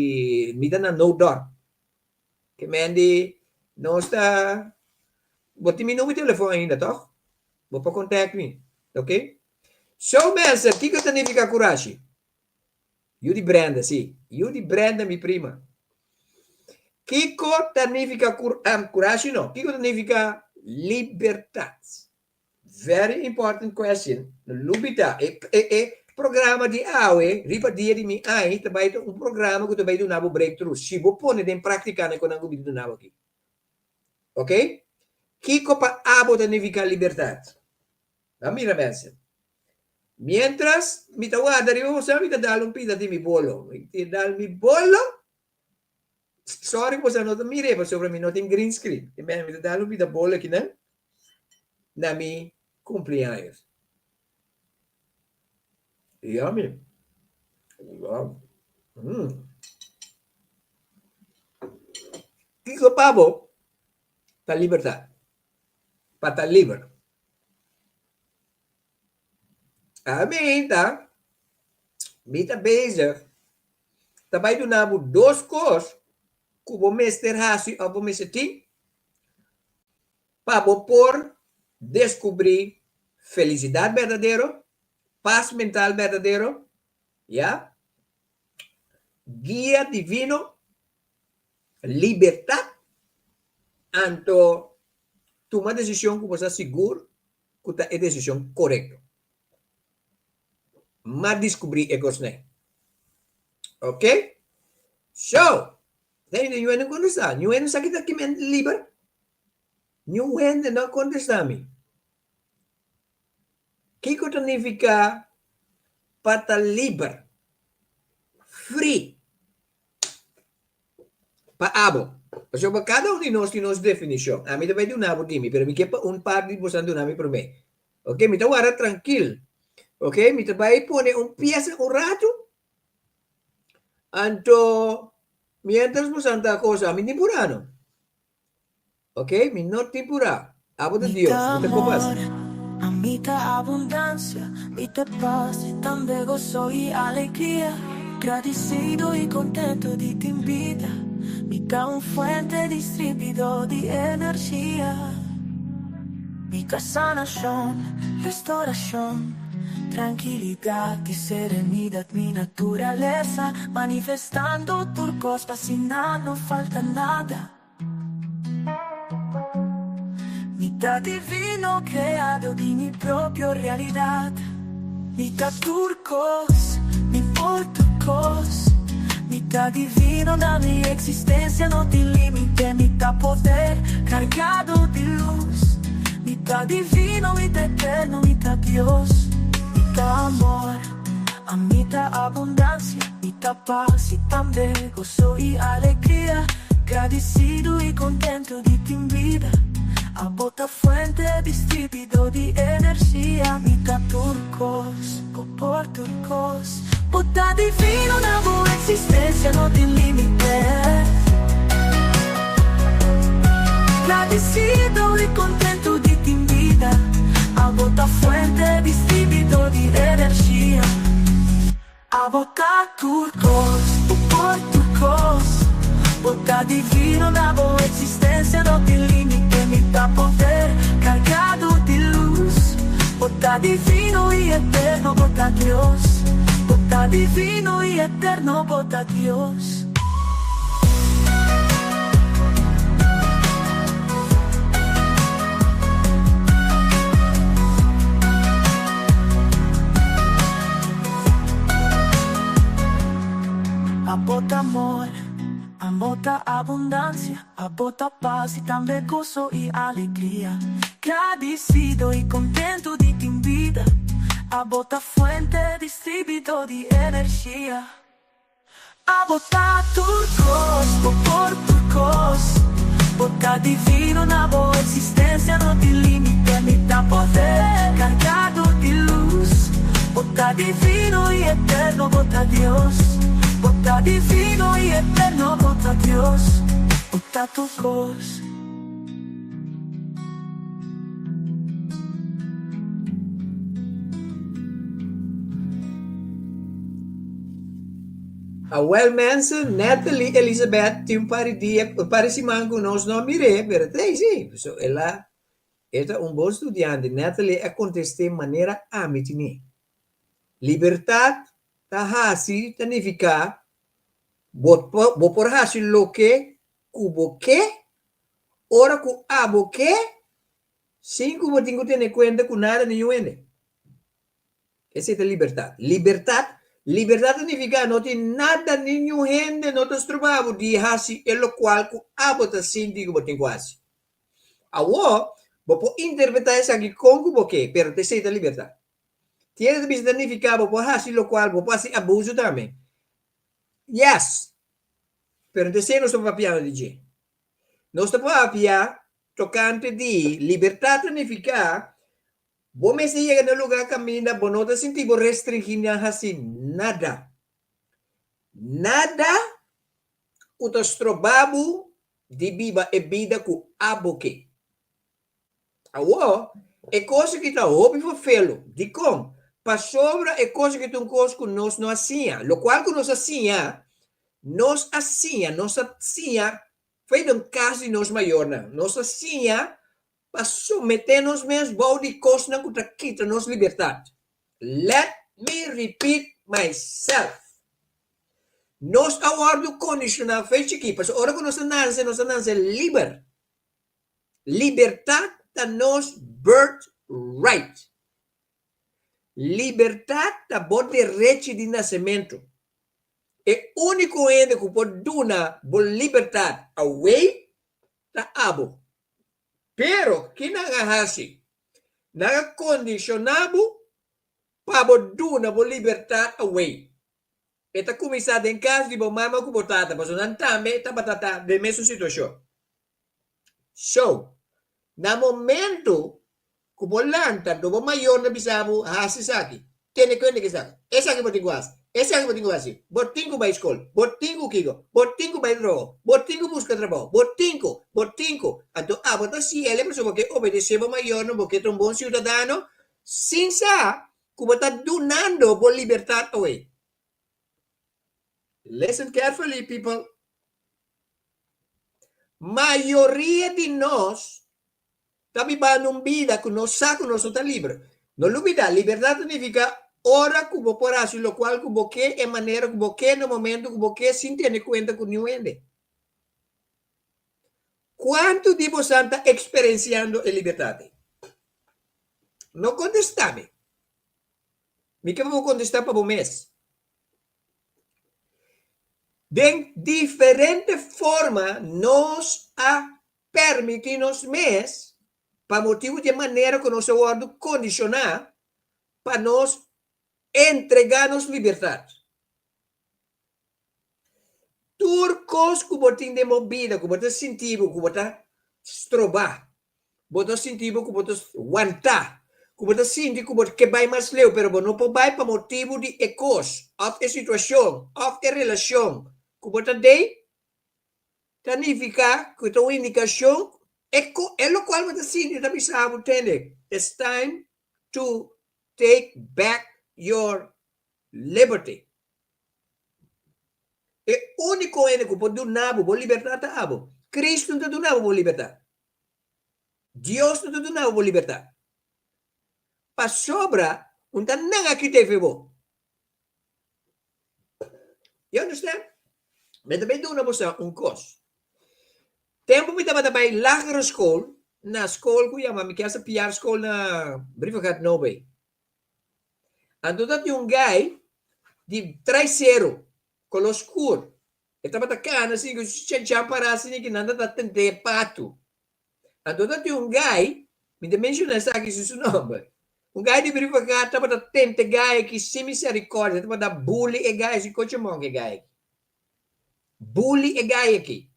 mi ta na Nootdorp. Ke men di nos ta, bo tin mi number di telefon ainda toch? Bo por contact mi, ok? So mensen, kiko ta nifica kurashi? Yu di Brenda, si. Yu di Brenda, mi prima. Kiko ta nifica kur, um, kurashi no. Kiko ta nifica libertad? Very important question. No lubida. E, e, e programa di awe, riba dia di mi ai, ta bai ta un programa ku ta bai duna bo breakthrough. Si bo pone den práktika na konan ku mi ta duna bo aki. Ok? Kiko pa abo ta nifica libertad? Ba mira mensen. Mientras mi ta warda riba boso, mi ta dal un pida di mi bolo. Mi ta dal mi bolo. Sorry boso no ta mire, pasobra mi no tin green screen. Mi ta dal un pida bolo aki nan na mi cumpleaños. Yummy. Wow. Kiko pa bo ta libertad? Pa ta liber. Ami ta, mi ta bezig ta bai duna bo dos kos ku bo mester hasi òf bo mester tin pa bo por deskubrí felisidat berdadero, pas mental berdadero, ya, guia divino, libertat, anto tuma desishon ku bo sa sigur ku ta e desishon korekto. M'a diskubrí e kosnan. Ok? So, den niun hende kontestá. Niun hende sa ki ta kimen liber? Niun hende no a kontestá mi. Kiko ta nifiká pa ta liber? Free. Pa abo. Pasobra pa kada un di nos tin nos definishon. Ami ta bai duna bo di mi, pero mi ke pa un par di boso duna mi promé. Ok, mi ta warda trankil. Ok, mi ta bai pone un piesa un ratu. Anto, mientras boso ta kosa, mi tin purá no. Ok, mi no tin purá. Abo ta Dios, bo ta kopas. Mi ta abundancia, mi ta paz, tambe gozo y alegria. Gradicido y contento di tin bida. Mi ta un fuente distribuidor di energia. Mi ta sanacion, restauracion, trankilidad y serenidad. Mi naturalesa, manifestando tur cos pa asina no falta nada. Mi ta divino creado di mi propio realidad. Mi ta tur cos, mi por tur cos. Mi ta divino na mi existencia no tin limite. Mi ta poder cargado di luz. Mi ta divino, mi ta eterno, mi ta Dios. Mi ta amor, ami ta abundancia. Mi ta paz y tambe gozo y alegria. Gradicido y contento di tin bida. Abo ta fuente distribuidor di energia. Mi ta tur cos, bo por tur cos. Bo ta divino na bo existencia no tin limite. Gradicido y contento di tin bida. Abo ta fuente distribuidor di energia. Abo ta tur kos, bo por tur kos. Bo ta divino na bo eksistensia no tin limite. Mi ta poder kargado di lus. Bo ta divino i eterno, bo ta Dios. Bo ta divino i eterno, bo ta Dios. Abo ta amor, abo ta abundancia, abo ta paz y tambe gozo y alegria. Gradicido y contento di tin bida, abo ta fuente distribuidor di energia. Abo ta tur kos, bo por tur kos. Bo ta divino na bo eksistensia no tin limite. Mi ta poder kargado di lus. Bo ta divino i eterno, bo ta Dios. Bo ta divino i eterno, bo ta Dios. Bo ta tur kos. Awel mensen, Natalie Elizabeth tin un par di dia, un par di siman ku nos no a mir'é, pero ta ei sí. So el a, e ta un bon studiante. Natalie a kontest'é manera ami tine. Libertat ta hasi, ta nifiká bo por, bo por hasi loke ku bo ke, ora ku abo ke, sin ku bo tin ku tene kuenta ku nada ni niun hende. Esei ta libertat. Libertat, libertat ta nifiká no tin nada ni niun hende no ta stroba bo di hasi e lokual ku abo ta sinti ku bo tin ku hasi. Awor, bo por interpretá esaki kon ku bo ke, pero ta esei ta libertat. Tiene ta bisa ta nifiká bo por hasi lokual, bo por hasi abuso tambe. Yes! Pero no ta esei nos ta papiando di dje. Nos ta papia tokante di libertat ta nifiká Bo mester yega na un lugá kaminda bo no ta sinti bo restringí na hasi nada. Nada ku ta stroba bo di biba e bida ku abo ke. Awor, e kos aki ta hopi ferfelu. Dikon? Pasobra e kos aki ta un kos ku nos no a siña. Lokual ku nos a siña, nos a siña, nos a siña for di den kas di nos mayornan. Nos a siña pa someté nos mes bou di kosnan ku ta kita nos libertat. Let me repeat myself. Nos a wòrdu kondishoná fe chikí, pasobra ora ku nos a nase, nos a nase liber. Libertat ta nos birth right. Libertat ta bo derechi di nasementu. E úniko hende ku por duna bo libertat away ta abo. Pero, ki nan a hasi? Nan a kondishoná bo pa bo duna bo libertat away. E ta kuminsá den kas di bo mama ku bo tata, pasobra nan tambe tabata ta den mesun situashon. So, na momento ku bo lanta anto bo mayornan bisa bo hasi esaki, tene kuenta ku esaki, esaki bo tin ku hasi, esaki bo tin ku hasi, bo tin ku bai skol, bo tin ku kiko, bo tin ku bai trabou, bo tin ku buska trabou, bo tin ku, bo tin ku. Anto abo ta siele pasobra bo ke obedesé bo mayornan, bo ke ta un bon siudadano, sin sa ku bo ta dunando bo libertat away. Listen carefully people. Mayoria di nos ta bibando un bida ku nos sa ku nos no ta liber. No lubida, libertat ta nifiká ora ku bo por hasi lokual ku bo ke, e manera ku bo ke, na momento ku bo ke, sin tene kuenta ku niun hende. Kuantu di bosan ta eksperensiando e libertat ei? No kontestá mi. Mi ke pa bo kontestá pa bo mes. Den diferente forma nos a permití nos mes, pa motibu di e manera ku nos a wòrdu kondishoná, pa nos entregá nos libertat. Tur kos ku bo tin den bo bida ku bo ta sinti bo ku bo ta strobá, bo ta sinti bo ku bo ta wantá, ku bo ta sinti ku bo ke bai mas leu pero bo no por bai pa motibu di e kos òf e situashon òf e relashon ku bo ta den, ta nifiká ku ta un indikashon e e lokual bo ta sinti ta bisa bo tende it's time to take back your liberty. E úniko hende ku por duna bo bo libertat ta abo. Kristu no ta duna bo bo libertat. Dios no ta duna bo bo libertat. Pasobra un ta nan a kit'é fe bo. You understand? Mi ta bay duna boso un kos. Tempu mi tabata bay lagere skol, na skol ku yama, mi kier sa piar skol na Brievengat Nobey. Anto ta tin un guy di traisero, koló skur. E tabata kana asina ku su chancha pará asina ki nan ta tent'é patu. Anto ta tin un guy, mi ta menshoná esaki sin su nòmber, un guy di Brievengat tabata tenta e guy aki sin miserikòrdia, tabata bully e guy sin kochi mònk e guy aki. Bully e guy aki.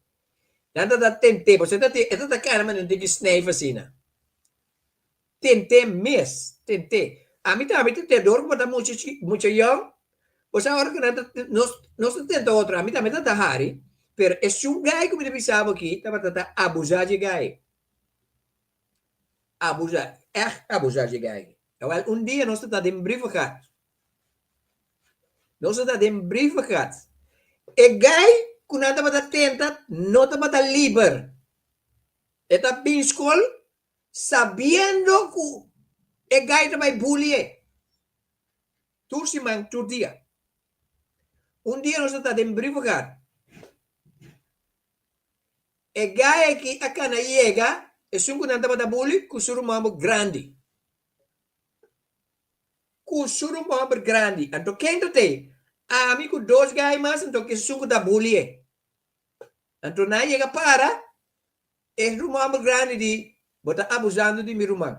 Nan tabata tent'é, pasobra e tabata kana manera un tiki snijf asina. Tent'é mes, tent'é. Ami tambe ta tent'é, dor ku bo ta mucha chi, mucha yòn, bo sa ora ku nan ta, nos, nos ta tenta otro, ami tambe ta ta hari, pero esun gai ku mi ta bisa bo aki tabata ta abusá dje gai. Abusá, ègt abusá dje gai. Awèl, un dia nos ta ta den brievengat. Nos ta ta den brievengat. E gai ku nan tabata tenta no tabata liber. E ta bin skol sabiendo ku e gai ta bai bully e. Tur siman, tur dia. Un dia nos ta den Brievengat. E gai aki a kana yega esun ku nan tabata bully ku su ruman bo grandi. Ku su ruman hòmber grandi. Anto ken ta tei? Ami ku dos gai mas anto ku esun ku ta bully e. Anto nan a yega para, e ruman hòmber grandi di, Bo ta abusando di mi ruman.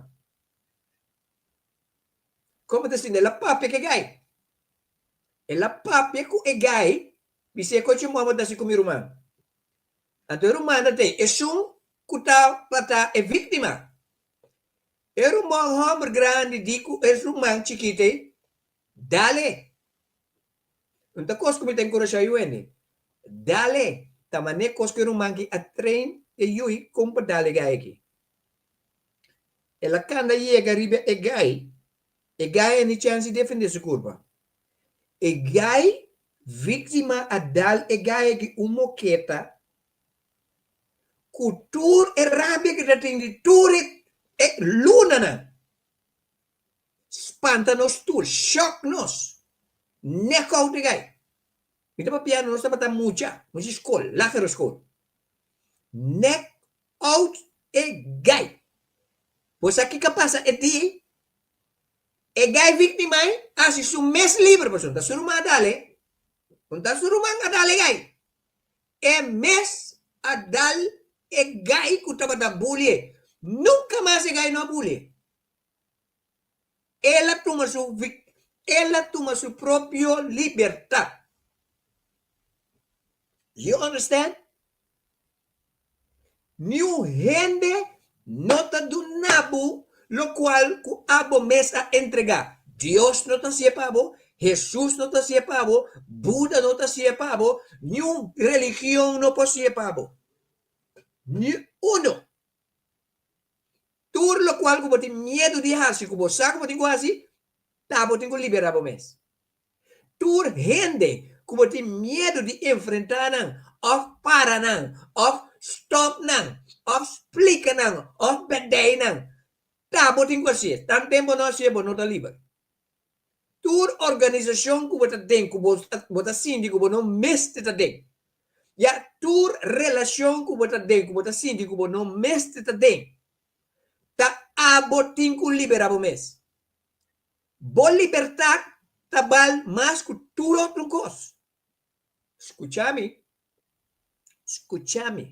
Komo ta sinti? El a papia ku e gai. El a papia ku e gai, bis'é kochi mò bo ta hasi ku mi ruman. Anto e ruman ta tei, esun ku tabata e víktima. E ruman hòmber grandi di ku e ruman chikit ei, Dale! Un ta kos ku mi ta enkurashá yu hende, Dale! Ta manera kos ku e ruman ki a train e yui kon pa dal e gai aki. El a kanda yega riba e gai, e gai a ni chèns di defendé su kurpa. E gai víktima a dal e gai aki un moketa ku tur e rabia ku ta tin di tur e lunanan. Spanta nos tur, shock nos, nek out e gai. Mi ta papia nos tabata mucha, nos di skol, lagere skol. Nek out e gai. Bo sa kiko a pasa e dia ei? E gai víktima ei a hasi su mes liber pasobra ta su ruman a dal e. No ta su ruman a dal e gai. E mes a dal e gai ku tabata bully e. Nunka mas e gai no a bully e. El a tuma su el a tuma su propio libertat. You understand? Niun hende no ta duna bo lokual ku abo mes a entregá. Dios no ta hasié pa bo, Hesus no ta hasié pa bo, Buda no ta hasié pa bo, niun religion no por hasié pa bo. Ni uno. Tur lokual ku bo tin miedu di hasi, ku bo sa ku bo tin ku hasi, ta bo tin ku liberá bo mes. Tur hende ku bo tin miedu di enfrentá nan òf para nan òf stòp nan òf splika nan òf bèrdei nan, ta bo tin ku hasié. Tanten bo no hasié, bo no ta liber. Tur organisashon ku bo ta den ku bo ta sinti ku bo no mester ta den, ya tur relashon ku bo ta den ku bo ta sinti ku bo no mester ta den, ta abo tin ku liberá bo mes. Bo libertad ta bal mas cu tur otro cos. Scucha mi, scucha mi.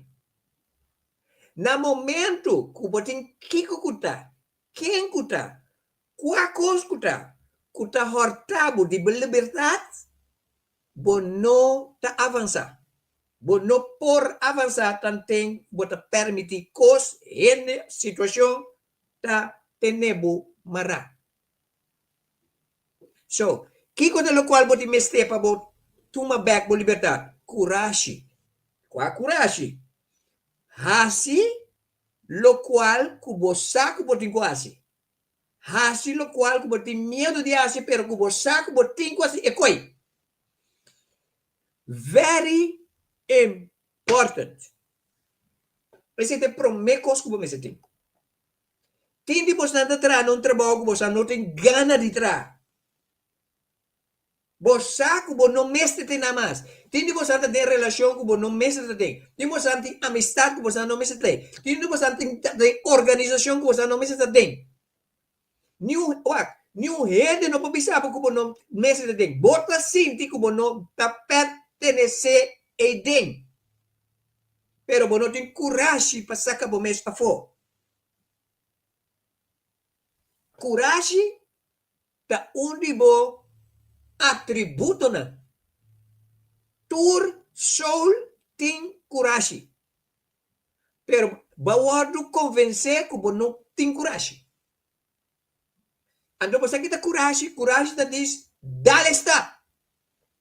Na momento cu bo tin kico cu ta, ken cu ta, cua cos cu ta, cu ta horta bo di bo libertad, bo no ta avansa. Bo no por avansa tanten bo ta permiti cos, hende, situacion ta tene bo mará. So, kiko ta lokual bo tin mester pa bo tuma bèk bo libertat? Kurashi. Kua kurashi? Hasi lokual ku bo sa ku bo tin ku hasi. Hasi lokual ku bo tin miedu di hasi pero ku bo sa ku bo tin ku hasi e koi. Very important. Esei ta e promé kos ku bo mester tin. Tin di bosnan ta traha na un trabou ku bosan no tin gana di traha. Bo sa ku bo no mester tin nan mas. Tin di bosan ta den relashon ku bo no mester ta den. Tin bosan tin amistat ku bosan no mester ta den. Tin di bosan tin ta den organisashon ku bosan no mester ta den. Niun, wak, niun hende no por bisa bo ku bo no mester ta den. Bo ta sinti ku bo no ta pertenesé eiden. Pero bo no tin kurashi pa saka bo mes afó. Kurashi ta un di bo atributonan. Tur soul tin kurashi. Pero bo a wòrdu konvensé ku bo no tin kurashi. Anto bo sa ki ta kurashi? Kurashi ta dis, dale stap.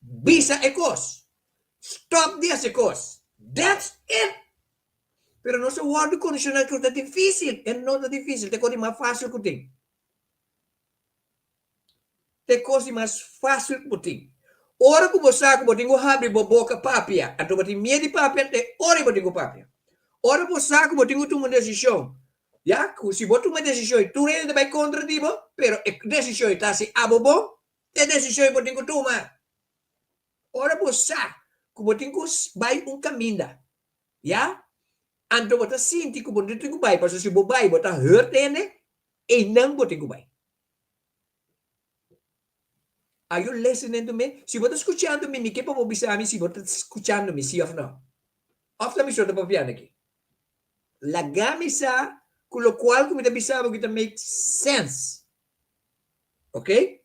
Bisa e kos. Stòp di hasi e kos. That's it! Pero nos a wòrdu kondishoná ku ta difísil. E no ta difísil, ta e kos di mas fásil ku tin. Ta e kos di mas fásil ku bo tin. Ora ku bo sa ku bo tin ku habri bo boka papia, anto bo tin miedu di papia, te ora bo tin ku papia. Ora bo sa ku bo tin ku tuma un desishon, ya, ku si bo tuma e desishon i tur hende ta bai kontra di bo, pero e desishon i ta hasi abo bon, te desishon bo tin ku tuma. Ora bo sa ku bo tin ku bai un kaminda, ya, anto bo ta sinti ku bo no tin ku bai, pasobra si bo bai bo ta hurt hende, einan bo tin ku bai. Are you listening to me? Si bo ta skuchando mi, mi ke pa bo bisa mi si bo ta skuchando mi, si òf no. Òf ta mi so ta papiando aki? Laga mi sa ku lokual ku mi ta bisa bo ki ta make sense. Ok?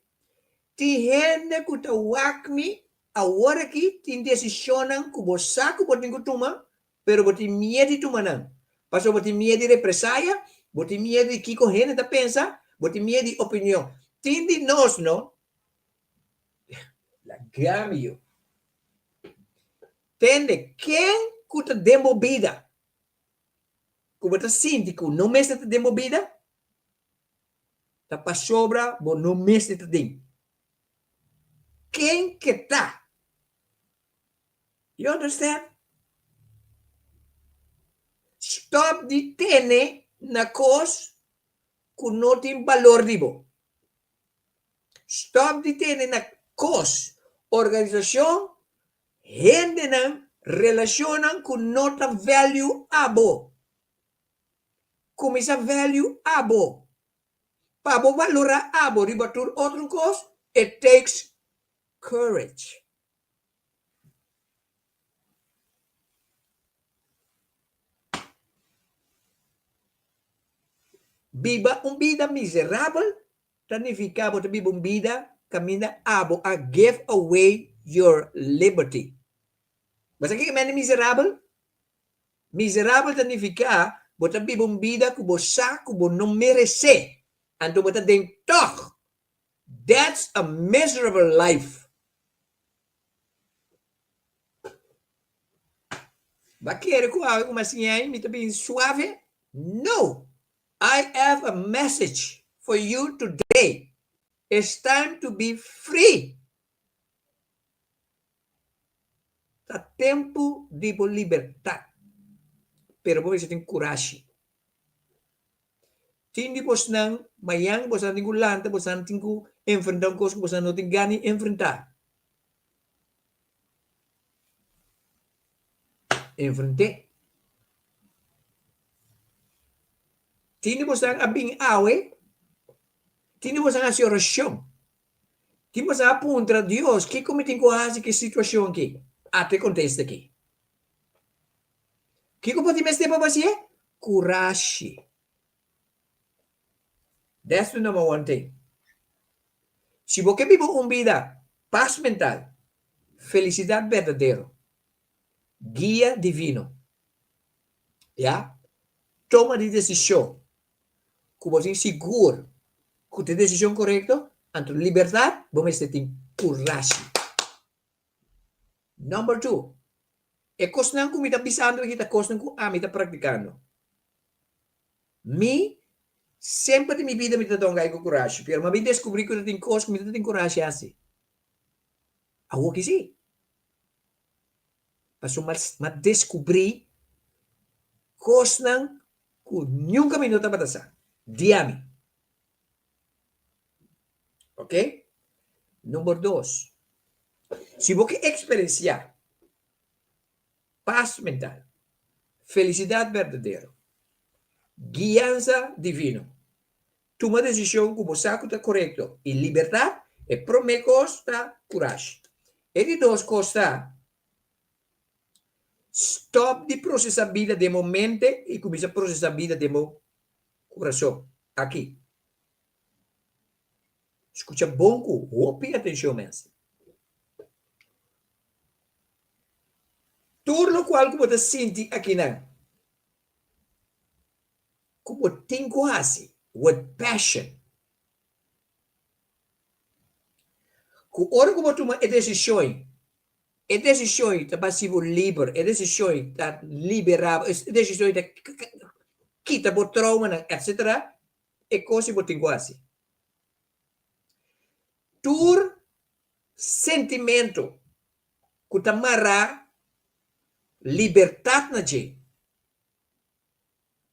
Tin hende ku ta wak mi awor aki tin desishonnan ku bo sa ku bo tin ku tuma, pero bo tin miedu di tuma nan. Pasobra bo tin miedu di represaya, bo tin miedu di kiko hende ta pensa, bo tin miedu di opinion. Tin di nos no, laga mi yu. Tende, ken ku ta den bo bida ku bo ta sinti ku no mester ta den bo bida, ta pasobra bo no mester ta den. Ken ke ta? You understand? Stop di tene na kos ku no tin balor di bo. Stop di tene na kos, organisashon, hendenan, relashonnan ku no ta value abo. Kuminsá value abo. Pa bo balorá abo riba tur otro kos, it takes courage. Biba un bida miserabel ta nifiká bo ta biba un bida kaminda abo a give away your liberty. Bo sa kiko mende miserabel? Miserabel ta nifiká bo ta biba un bida ku bo sa ku bo no meresé, anto bo ta den tòg. That's a miserable life. Ba kere ku awe ku mi a siña ei mi ta bin suave? No! I have a message for you today. It's time to be free. Ta tempu di bo libertat. Pero bo mester tin kurashi. Tin di bosnan, mañan bosan tin ku lanta, bosan tin ku enfrentá un kos ku bosan no tin gana di enfrentá. Enfrent'é. Tin di bosan a bin awe, tin di bosan a hasi orashon, tin bosan a puntra Dios, kiko mi tin ku hasi ku e situashon aki? Ata e kontesta aki. Kiko bo tin mester pa bo hasié? Kurashi. That's the number one thing. Si bo ke biba un bida pas mental, felisidat berdadero, guia divino, ya, toma di desishon ku bo tin sigur ku ta e desishon korekto, anto libertat bo mester tin kurashi. Number two, e kosnan ku mi ta bisando aki ta kosnan ku ami ta praktikando. Mi, semper di mi bida mi ta donga ku kurashi, pero mi a bin deskubrí ku ta tin kos ku mi ta tin kurashi hasi. Awoki si. Pasobra mi a deskubrí kosnan ku nunka mi no tabata sa di ami. Ok? Number dos, si bo ke eksperensiá pas mental, felisidat berdadero, guiansa divino, tuma desishon ku bo sa ku ta korekto i libertat, e promé kos ta kurashi. E di dos kos ta stòp di prosesá bida den bo mente i kuminsá prosesá bida den bo kurason. Aki. Skucha bon ku hopi atenshon mester. Tur lokual ku bo ta sinti akinan ku bo tin ku hasi with passion, ku ora ku bo tuma e desishon, e desishon ta basi bo liber, e desishon ta liberá bo, e desishon ta kita bo troumanan, etcetera, E kos si bo tin ku hasi. Tur sentimentu ku ta mará libertat na dje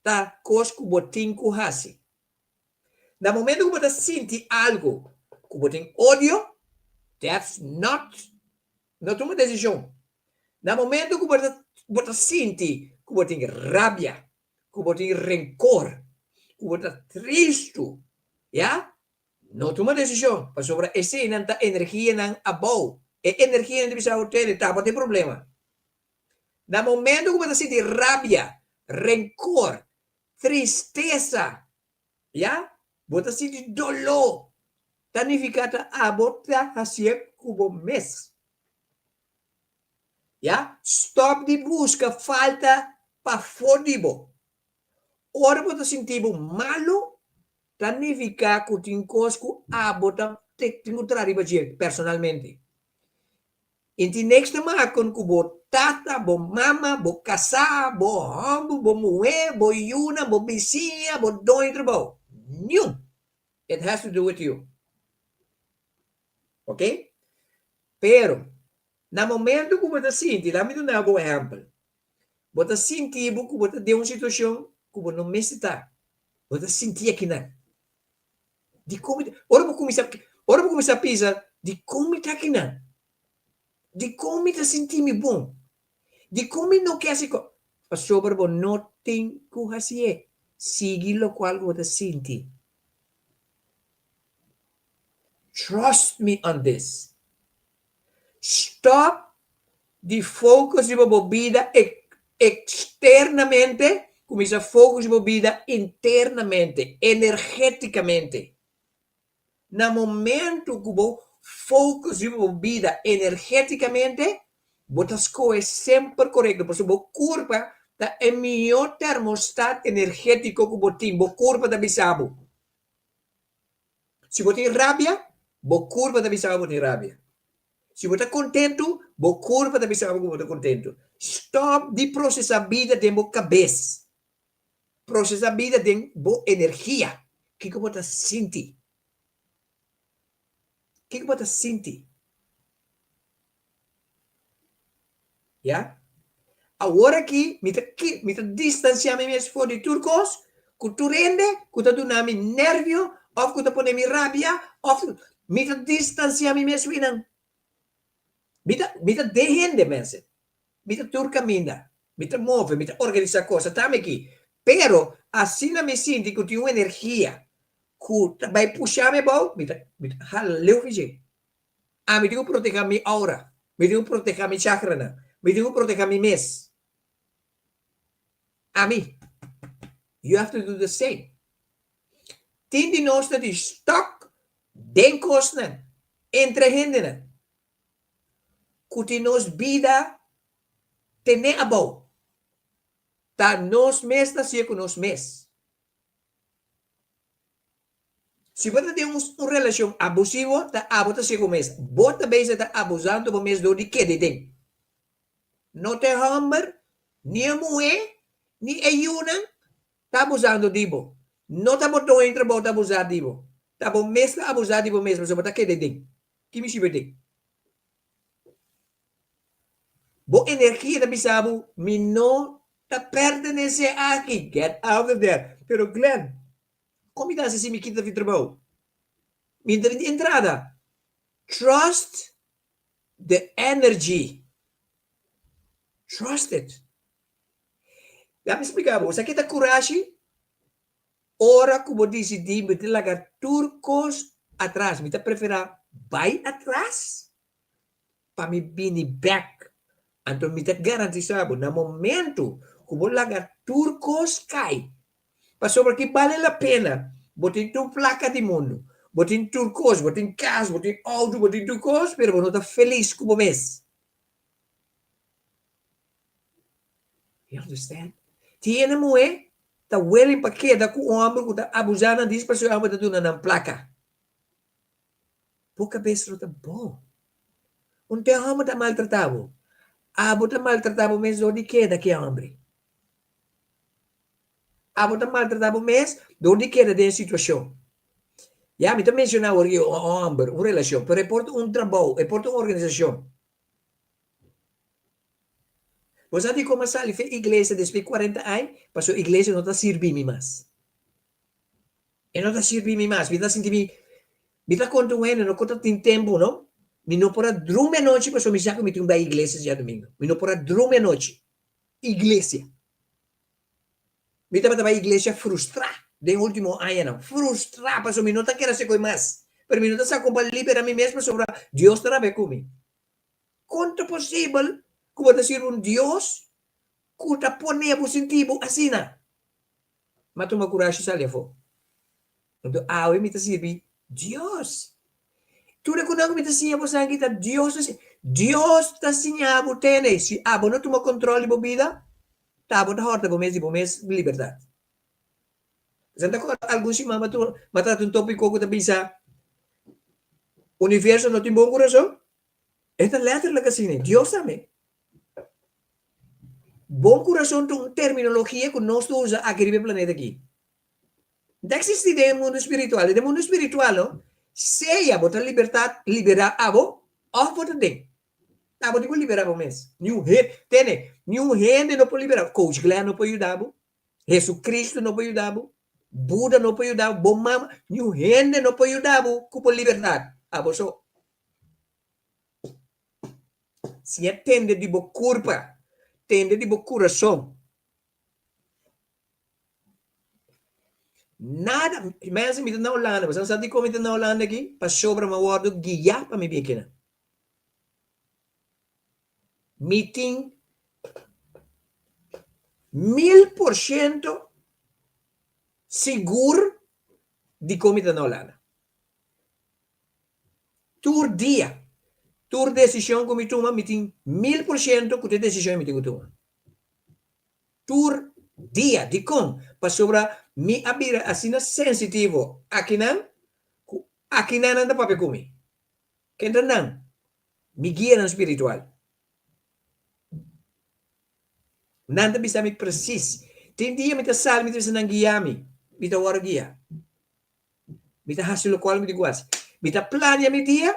ta kos ku bo tin ku hasi. Na momento ku bo ta sinti algu ku bo tin odio, that's not, no tuma desishon. Na momento ku bo ta bo ta sinti ku bo tin rabia, ku bo tin renkor, ku bo ta tristu, ya, no tuma desishon, pasobra eseinan ta energianan abou. E energianan ta bisa bo tene, ta bo tin problema. Na momento ku bo ta sinti rabia, renkor, tristesa, ya, bo ta sinti doló, ta nifiká ta abo ta hasié ku bo mes. Ya, stòp di buska falta pafó di bo. Ora bo ta sinti bo malu, ta nifiká ku tin kos ku abo ta tin ku traha riba dje personalmente. I tin niks te maken ku bo tata, bo mama, bo kasá, bo hòmber, bo muhé, bo yunan, bo bisiña, bo doño di trabou. Niun! It has to do with you. Ok? Pero, na momento ku bo ta sinti, laat mi duna bo un ehèmpel. Bo ta sinti bo ku bo ta den un situashon ku bo no mester ta. Bo ta sinti akinan. Dikon mi ta, ora bo kuminsá, ora bo kuminsá pensa, dikon mi ta akinan? Dikon mi ta sinti mi bon? Dikon mi no ke hasi ko? Pasobra bo no tin ku hasié. Sigui lokual ku bo ta sinti. Trust me on this. Stop di focus riba bo bida externamente, cuminsa focus riba bo bida internamente, energeticamente. Na momento cu bo focus riba bo bida energeticamente, bo ta scohe semper corecto, pasobra bo curpa ta e miho termostat energetico cu bo tin, bo curpa ta bisa bo. Si bo tin rabia, bo kurpa ta bisa bo bo tin rabia. Si bo ta kontentu, bo kurpa ta bisa bo ku bo ta kontentu. Stòp di prosesá bida den bo kabes. Prosesá bida den bo energia. Kiko bo ta sinti? Kiko bo ta sinti? Ya. Awor aki mi ta ki mi ta distansiá mi mes for di tur kos ku tur hende ku ta duna mi nervio òf ku ta pone mi rabia òf mi ta distansiá mi mes wi nan. Mi ta mi ta den hende mensen. Mi ta tur kaminda. Mi ta move, mi ta organisá kos, ta mi aki. Pero asina mi sinti ku tin un energia ku ta bai pusha mi abou, mi ta mi ta hala leu fi dje. Ami tin ku proteha mi aura, mi tin ku proteha mi chakranan, mi tin ku proteha mi mes. Ami. You have to do the same. Tin di nos ta di stuck den kosnan, entre hendenan, ku tin nos bida tene abou. Ta nos mes ta hasié ku nos mes. Si bo ta den un relashon abusivo, ta abo ta siegu mes. Bo ta bezig ta abusando bo mes dor di keda den. No ta e hòmber, ni e muhé, ni e yunan ta abusando di bo. No ta bo doño di trabou ta abusá di bo. Ta bo mes ta abusá di bo mes pasobra bo ta keda den. Ki mi sibi den? Bo energia ta bisa bo, mi no ta pertenesé aki. Get out of there. Pero Glenn, Kon mi ta hasi si mi kita fi trabou? Mi ta di entrada. Trust the energy. Trust it. Laat mi splika bo, esaki ta kurashi ora ku bo disidí mi ta laga tur kos atras. Mi ta preferá bai atras pa mi bini bek. Anto mi ta garantisá bo, na momento ku bo laga tur kos kai, Pasobra ki bale la pena? Bo tin tur plaka di mundu, bo tin tur kos, bo tin kas, bo tin outo, bo tin tur kos, pero bo no ta felis ku bo mes. You understand? Tin hende muhé ta willing pa keda ku un hòmber ku ta abusá nan dis pasobra e hòmber ta duna nan plaka. Bo kabes no ta bon. Un te hòmber ta maltratá bo. Abo ta maltratá bo mes dor di keda ku e hòmber. Abo ta maltratá bo mes dor di keda den e situashon. Ya, mi ta menshoná awor aki un hòmber, un relashon, pero e por ta un trabou, e por ta un organisashon. Bo sa dikon mi a sali for iglesia despues di kuarenta aña? Pasobra iglesia no ta sirbi mi mas. E no ta sirbi mi mas. Mi ta sinti mi, mi ta konta un hende, no ku ta tin tempu no, mi no por a drumi anochi pasobra mi sa ku mi tin ku bai iglesia djadumingu. Mi no por a drumi anochi. Iglesia. Mi tabata bai iglesia frustrá den último añanan. Frustrá pasobra mi no ta kere hasi koi mas. Pero mi no ta sa kon pa liberá mi mes pasobra Dios ta rabia ku mi. Kon ta posibel ku bo ta sirbi un Dios ku ta pone bo sinti bo asina? M'a tuma kurashi sali afó. Anto awe mi ta sirbi Dios. Tur e kunan ku mi ta siña bo san ki ta Dios ta siña. Dios ta siña bo tene. Si abo no tuma kontrol di bo bida, ta abo ta hòrta bo mes di bo mes libertat. Esnan ta kòrda algun siman m'a trata un tópiko ku ta bisa Universo no tin bon kurason? E ta letterlijk asina. Dios tambe. Bon kurason ta un terminologia ku nos ta usa aki riba e planeta aki. No ta eksistí den e mundu spiritual. Den e mundu spiritual no, sea bo ta libertad, liberá abo, òf bo ta den. Abo tin ku liberá bo mes. Niun hende, tene, niun hende no por liberá bo. Coach Glenn no por yuda bo. Jesucristo no por yuda bo. Buda no por yuda bo. Bo mama, niun hende no por yuda bo ku bo libertad. Abo so. Siña tende di bo kurpa, tende di bo kurason. Nada, mensen mi ta na Holanda, boso sa dikon mi ta na Holanda aki? Pasobra mi a wòrdu guiá pa mi bin akinan. Mi tin 1000% sigur dikon mi ta na Holanda. Tur dia, tur desishon ku mi tuma, mi tin 1000% ku ta e desishon mi tin ku tuma. Tur dia. Dikon? Pasobra mi a bira asina sensitivo akinan ku akinan nan ta papia ku mi. Ken ta nan? Mi guianan spiritual. Nan ta bisa mi presis. Tin dia mi ta sali mi ta bisa nan guia mi. Mi ta wòrdu guia. Mi ta hasi lokual mi tin ku hasi. Mi ta plania mi dia,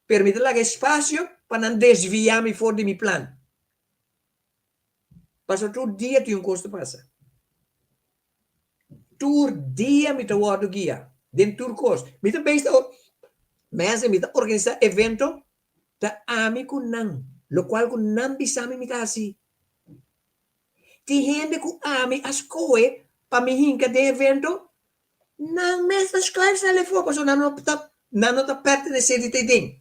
pero mi ta laga espasio pa nan desviá mi for di mi plan. Pasobra tur dia tin un kos ta pasa. Tur dia mi ta wòrdu guia den tur kos. Mi ta bes ta Mensen, mi ta organisá evento, ta ami ku nan. Lokual ku nan bisa mi, mi ta hasi. Tin hende ku ami a skohe pa mi hinka den evento, nan mes ta skuif sali afó pasobra nan no ta nan no ta pertenesé di ta den.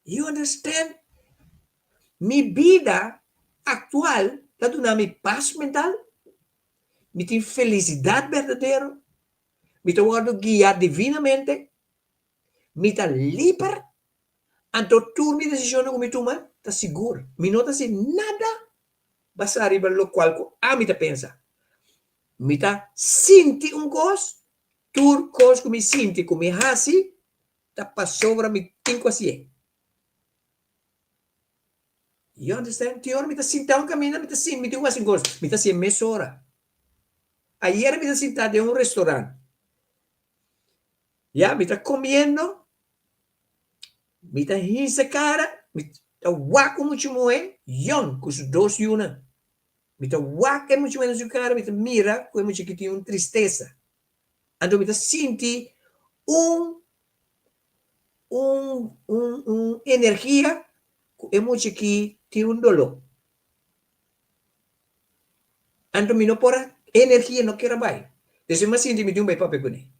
You understand? Mi bida aktual ta duna mi pas mental, mi tin felisidat berdadero, mi ta wòrdu guiá divinamente, mi ta liber, anto tur mi desishonnan ku mi tuma ta sigur. Mi no ta hasi nada basá riba lokual ku ami ta pensa. Mi ta sinti un kos, tur kos ku mi sinti ku mi hasi ta pasobra mi tin ku hasié. You understand? Tin ora mi ta sinta un kaminda, mi ta sinti mi tin ku hasi un kos, mi ta hasié mesora. Ayer mi ta sinta den un restaurant. Ya, mi ta komiendo, mi ta hinsa kara, mi ta wak un mucha muhé yòn ku su dos yunan. Mi ta wak e mucha muhé na su kara, mi ta mira ku e mucha ki tin un tristesa. Anto mi ta sinti un un un un energia ku e mucha aki tin un doló. Anto mi no por a, e energia no kier a bai. Despues mi a sinti mi tin un bai papia kuné.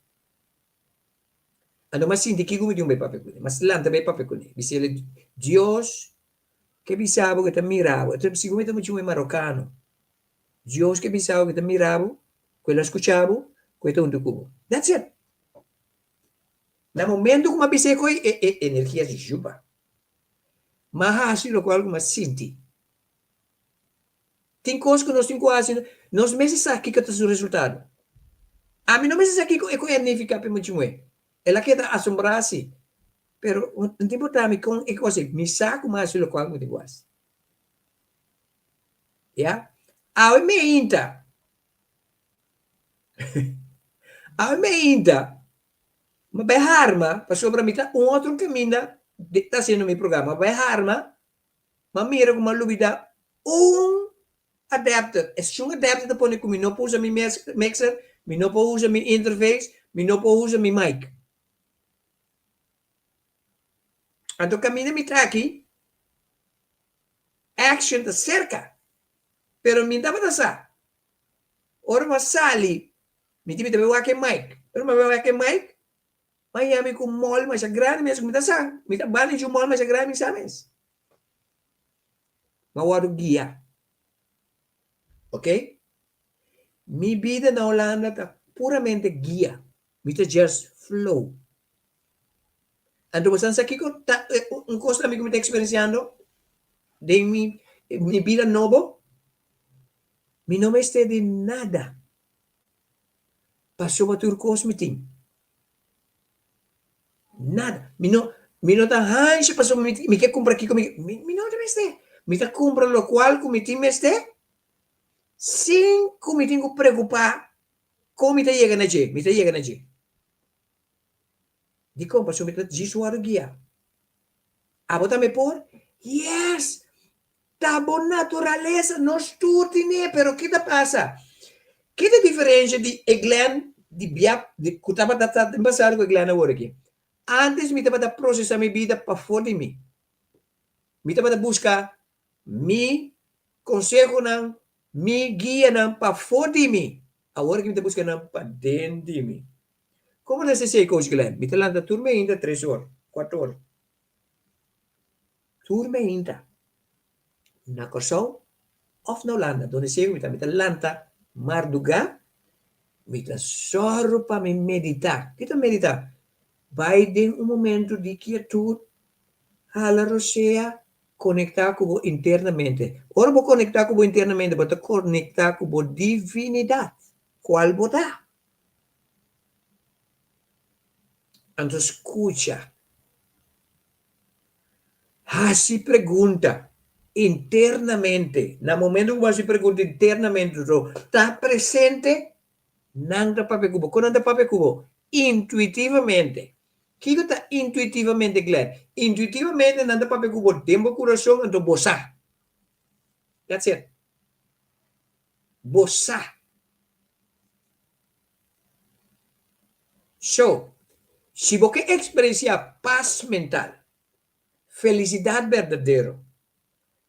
Anto mi a sinti kiko mi tin un bai papia kuné. Mi a lanta bai papia kuné. Mi sele, Dios ke bisa bo ku e ta mira bo. Sigur mi ta mucha un marokano. Dios ke bisa bo ku e ta mira bo, ku el a skucha bo, ku e ta huntu ku bo. That's it. Na momento ku mi a bisa e koi, e e energia di juba. Mi a hasi lokual ku mi a sinti. Tin kos ku nos tin ku hasi, nos mester sa kiko ta su resultado. Ami no mester sa kiko e ku e nifiká pa e mucha muhé. El a keda asombrá si, pero no ta importá mi kon e kos ei, mi sa ku mi a hasi lokual ku mi tin ku hasi. Ya. Awe meinta. Awe meinta, mi a bai harma, pasobra mi ta un otro kaminda ta hasiendo mi programa. Mi a bai harma, mi a mira ku mi a lubida un adapter. Esun adapter ta pone ku mi no por usa mi mixer, mi no por usa mi interface, mi no por usa mi mic. Anto kaminda mi ta aki, action ta serka, pero mi tabata sa. Ora mi a sali, mi tin mi ta bai wak e mic. Ora mi a bai wak e mic, mi a yami ku mòl masha grandi mes ku mi ta sa. Mi ta banda dje un mòl masha grandi mi sa mes. Mi a wòrdu guia. Ok? Mi bida na Hulanda ta puramente guia. Mi ta just flow. Anto bo sa kiko ta un kos tambe ku mi ta eksperensiando den mi mi bida nobo? Mi no mester di nada pasobra tur kos mi tin. Nada. Mi no mi no ta hansha pasobra mi mi ke kumpra kiko mi mi no ta mester. Mi ta kumpra lokual ku mi tin mester sin ku mi tin ku preokupá kon mi ta yega na dje. Mi ta yega na dje. Dikon? Pasobra mi ta djis wòrdu guiá. Abo tambe por? Yes! Ta bo naturalesa, nos tur tin'é, pero ki ta pasa? Ki ta diferensha di e Glenn di bia di ku tabata ta den pasado ku e Glenn awor aki? Antes mi tabata prosesá mi bida pafó di mi. Mi tabata buska mi konsehonan, mi guianan pafó di mi. Awor aki mi ta buska nan paden di mi. Komo ta esei, Coach Glenn? Mi ta lanta tur meinta tres or, kuater or. Tur meinta. Na Kòrsou òf na Hulanda, donde sea ku mi ta, mi ta lanta mardugá, mi ta sòru pa mi meditá. Ki ta meditá? Bai den un momentu di kietut, hala rosea, konektá ku bo internamente. Ora bo konektá ku bo internamente, bo ta konektá ku bo divinidat, kual bo ta. Anto skucha. Hasi pregunta internamente. Na momento ku bo hasi pregunta internamente, bo ta presente, nan ta papia ku bo. Kon nan ta papia ku bo? Intuitivamente. Kiko ta intuitivamente, Glenn? Intuitivamente nan ta papia ku bo den bo kurason, anto bo sa. That's it. Bo sa. So, si bo ke eksperensiá pas mental, felisidat berdadero,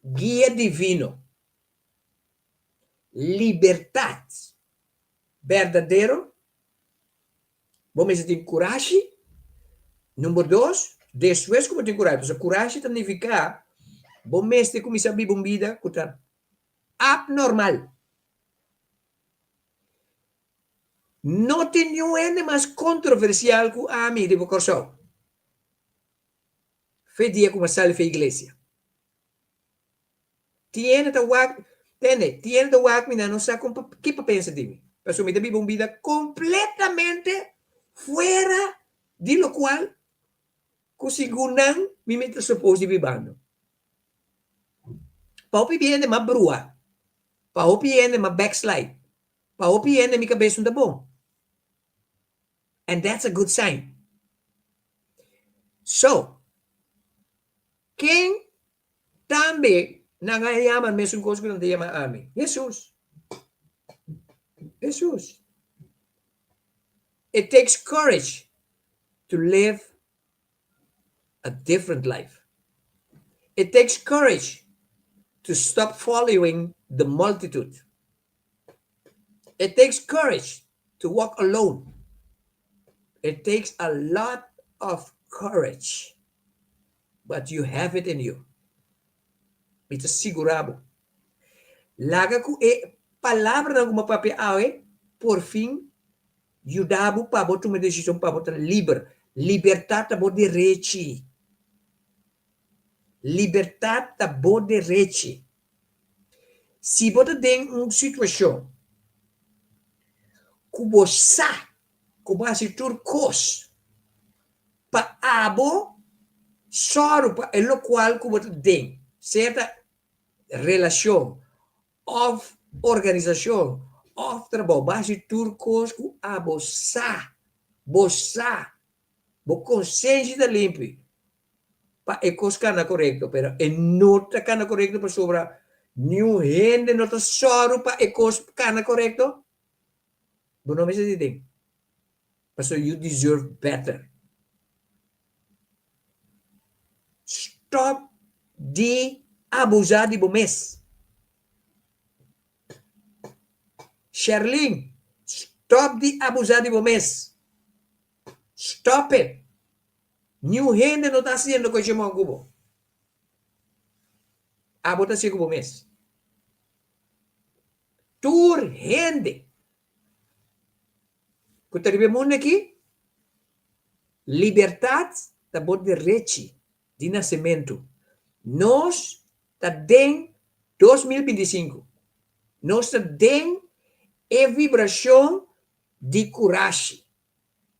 guia divino, libertat berdadero, bo mester tin kurashi. Number dos, despues ku bo tin kurashi, pasobra kurashi ta nifiká bo mester kuminsá biba un bida ku ta abnormal. No tin niun hende mas kontroversial ku ami riba Kòrsou. Fe dia ku mi a sali fe iglesia. Tin hende ta wak, tende, tin hende ta wak mi nan no sa kon pa ki pa pensa di mi. Pasobra mi ta biba un bida kompletamente fuera di lokual ku segun nan mi mester supos di bibando. Pa hopi hende m'a brua, pa hopi hende m'a backslide, pa hopi hende mi kabes no ta bon. And that's a good sign. So, ken tambe nan a yama mesun kos ku nan ta yama ami? Hesus. Hesus. It takes courage to live a different life. It takes courage to stop following the multitude. It takes courage to walk alone. It takes a lot of courage, but you have it in you. Mi ta sigurá bo. Laga ku e palabranan ku mi a papia awe por fin yuda bo pa bo tuma e desishon pa bo ta liber. Libertat ta bo derechi. Libertat ta bo derechi. Si bo ta den un situashon ku bo sa ku bo hasi tur kos pa abo sòru pa e lokual ku bo ta den, sea ta relashon òf organisashon. òf trabou, bo a hasi tur kos ku abo sa, bo sa, bo konsenshi ta limpi pa e kos kana korekto, pero e no ta kana korekto pasobra niun hende no ta sòru pa e kos kana korekto, bo no mester di den, pasobra you deserve better. Stop di abusá di bo mes. Sherlyn, stop di abusá di bo mes. Stop it. Niun hende no ta hasiendo koe chemon ku bo. Abo ta hasié ku bo mes. Tur hende ku ta riba e mundu aki, libertat ta bo derechi di nasementu. Nos ta den 2025. Nos ta den e vibrashon di kurashi.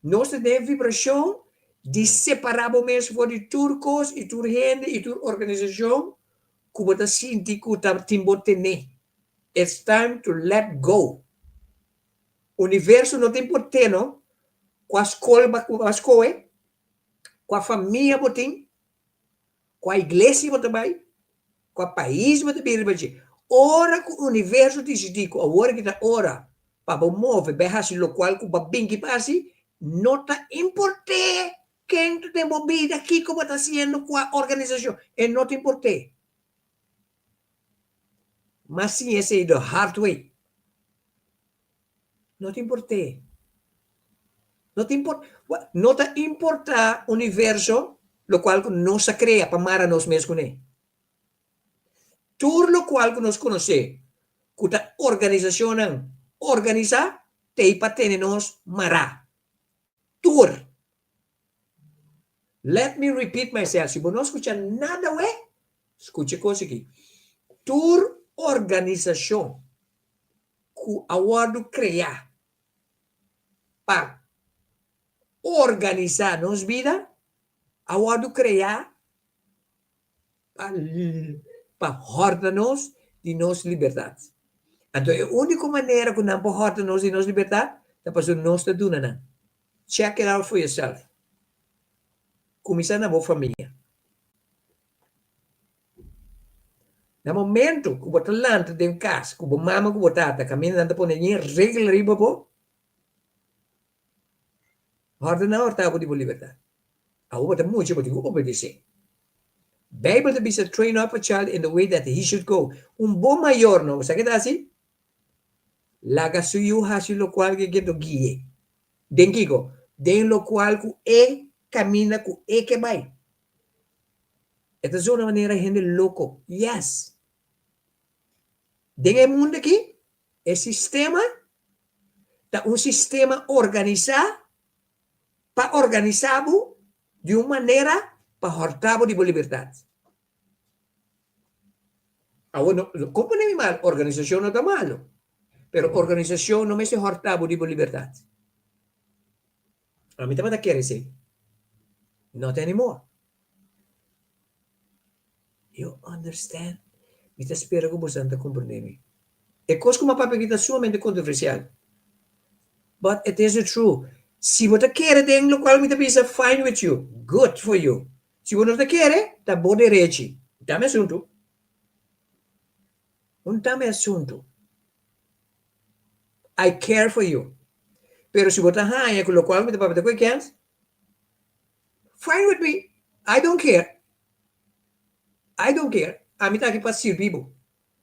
Nos ta den e vibrashon di separá bo mes for di tur kos i tur hende i tur organisashon ku bo ta sinti ku ta tin bo tené. It's time to let go. Universo no ta import'é no kua skol bo a skohe, kua famia bo tin, kua iglesia bo ta bai, kua pais bo ta bira riba dje. Ora ku universo disidí ku awor aki ta ora pa bo move bai hasi lokual ku bo a binki pa hasi, no ta import'é ken ta den bo bida, kiko bo ta hasiendo, kua organisashon, e no ta import'é. Mas siña esei the hard way. No ta import'é. No ta impor, no ta importá universo lokual ku nos a krea pa mara nos mes kuné. Tur lokual ku nos konosé ku ta organisashonnan organisá t'ei pa tene nos mará. Tur. Let me repeat myself, si bo no skucha nada awe, skucha e kos aki. Tur organisashon ku a wòrdu kreá pa organisá nos bida, a wòrdu kreá pa pa hòrta nos di nos libertat. Anto e úniko manera ku nan por hòrta nos di nos libertat ta pasobra nos ta duna nan. Check it out for yourself. Kuminsá na bo famia. Na momento ku bo ta lanta den kas ku bo mama ku bo tata kaminda nan ta pone ñe regla riba bo, hòrta nan hòrta bo di bo libertat. Awor bo ta mucha bo tin ku obedesé. Beibel ta bisa train up a child in the way that he should go. Un bon mayor no, bo sa ke ta hasi? Laga su yu hasi lokual ke ke to gui'é. Den kiko? Den lokual ku e kaminda ku e ke bai. E ta zona manera hende loko. Yes! Den e mundu aki, e sistema ta un sistema organisá pa organisá bo di un manera pa hòrta bo di bo libertat. Awor, no, no komprendé mi mal, organisashon no ta malu, pero organisashon no mester hòrta bo di bo libertat. Ami tabata kere esei. Not anymore. You understand? Mi ta spera ku boso ta komprendé mi. E kos ku mi a papia aki ta sumamente kontroversial. But it is the truth. Si bo ta kere den lokual mi ta bisa, fine with you. Good for you. Si bo no ta kere, ta bo derechi. Ta mi asuntu. Un ta mi asuntu. I care for you. Pero si bo ta haña ku lokual mi ta papia ta koe kens, fine with me. I don't care. I don't care. Ami ta aki pa sirbi bo.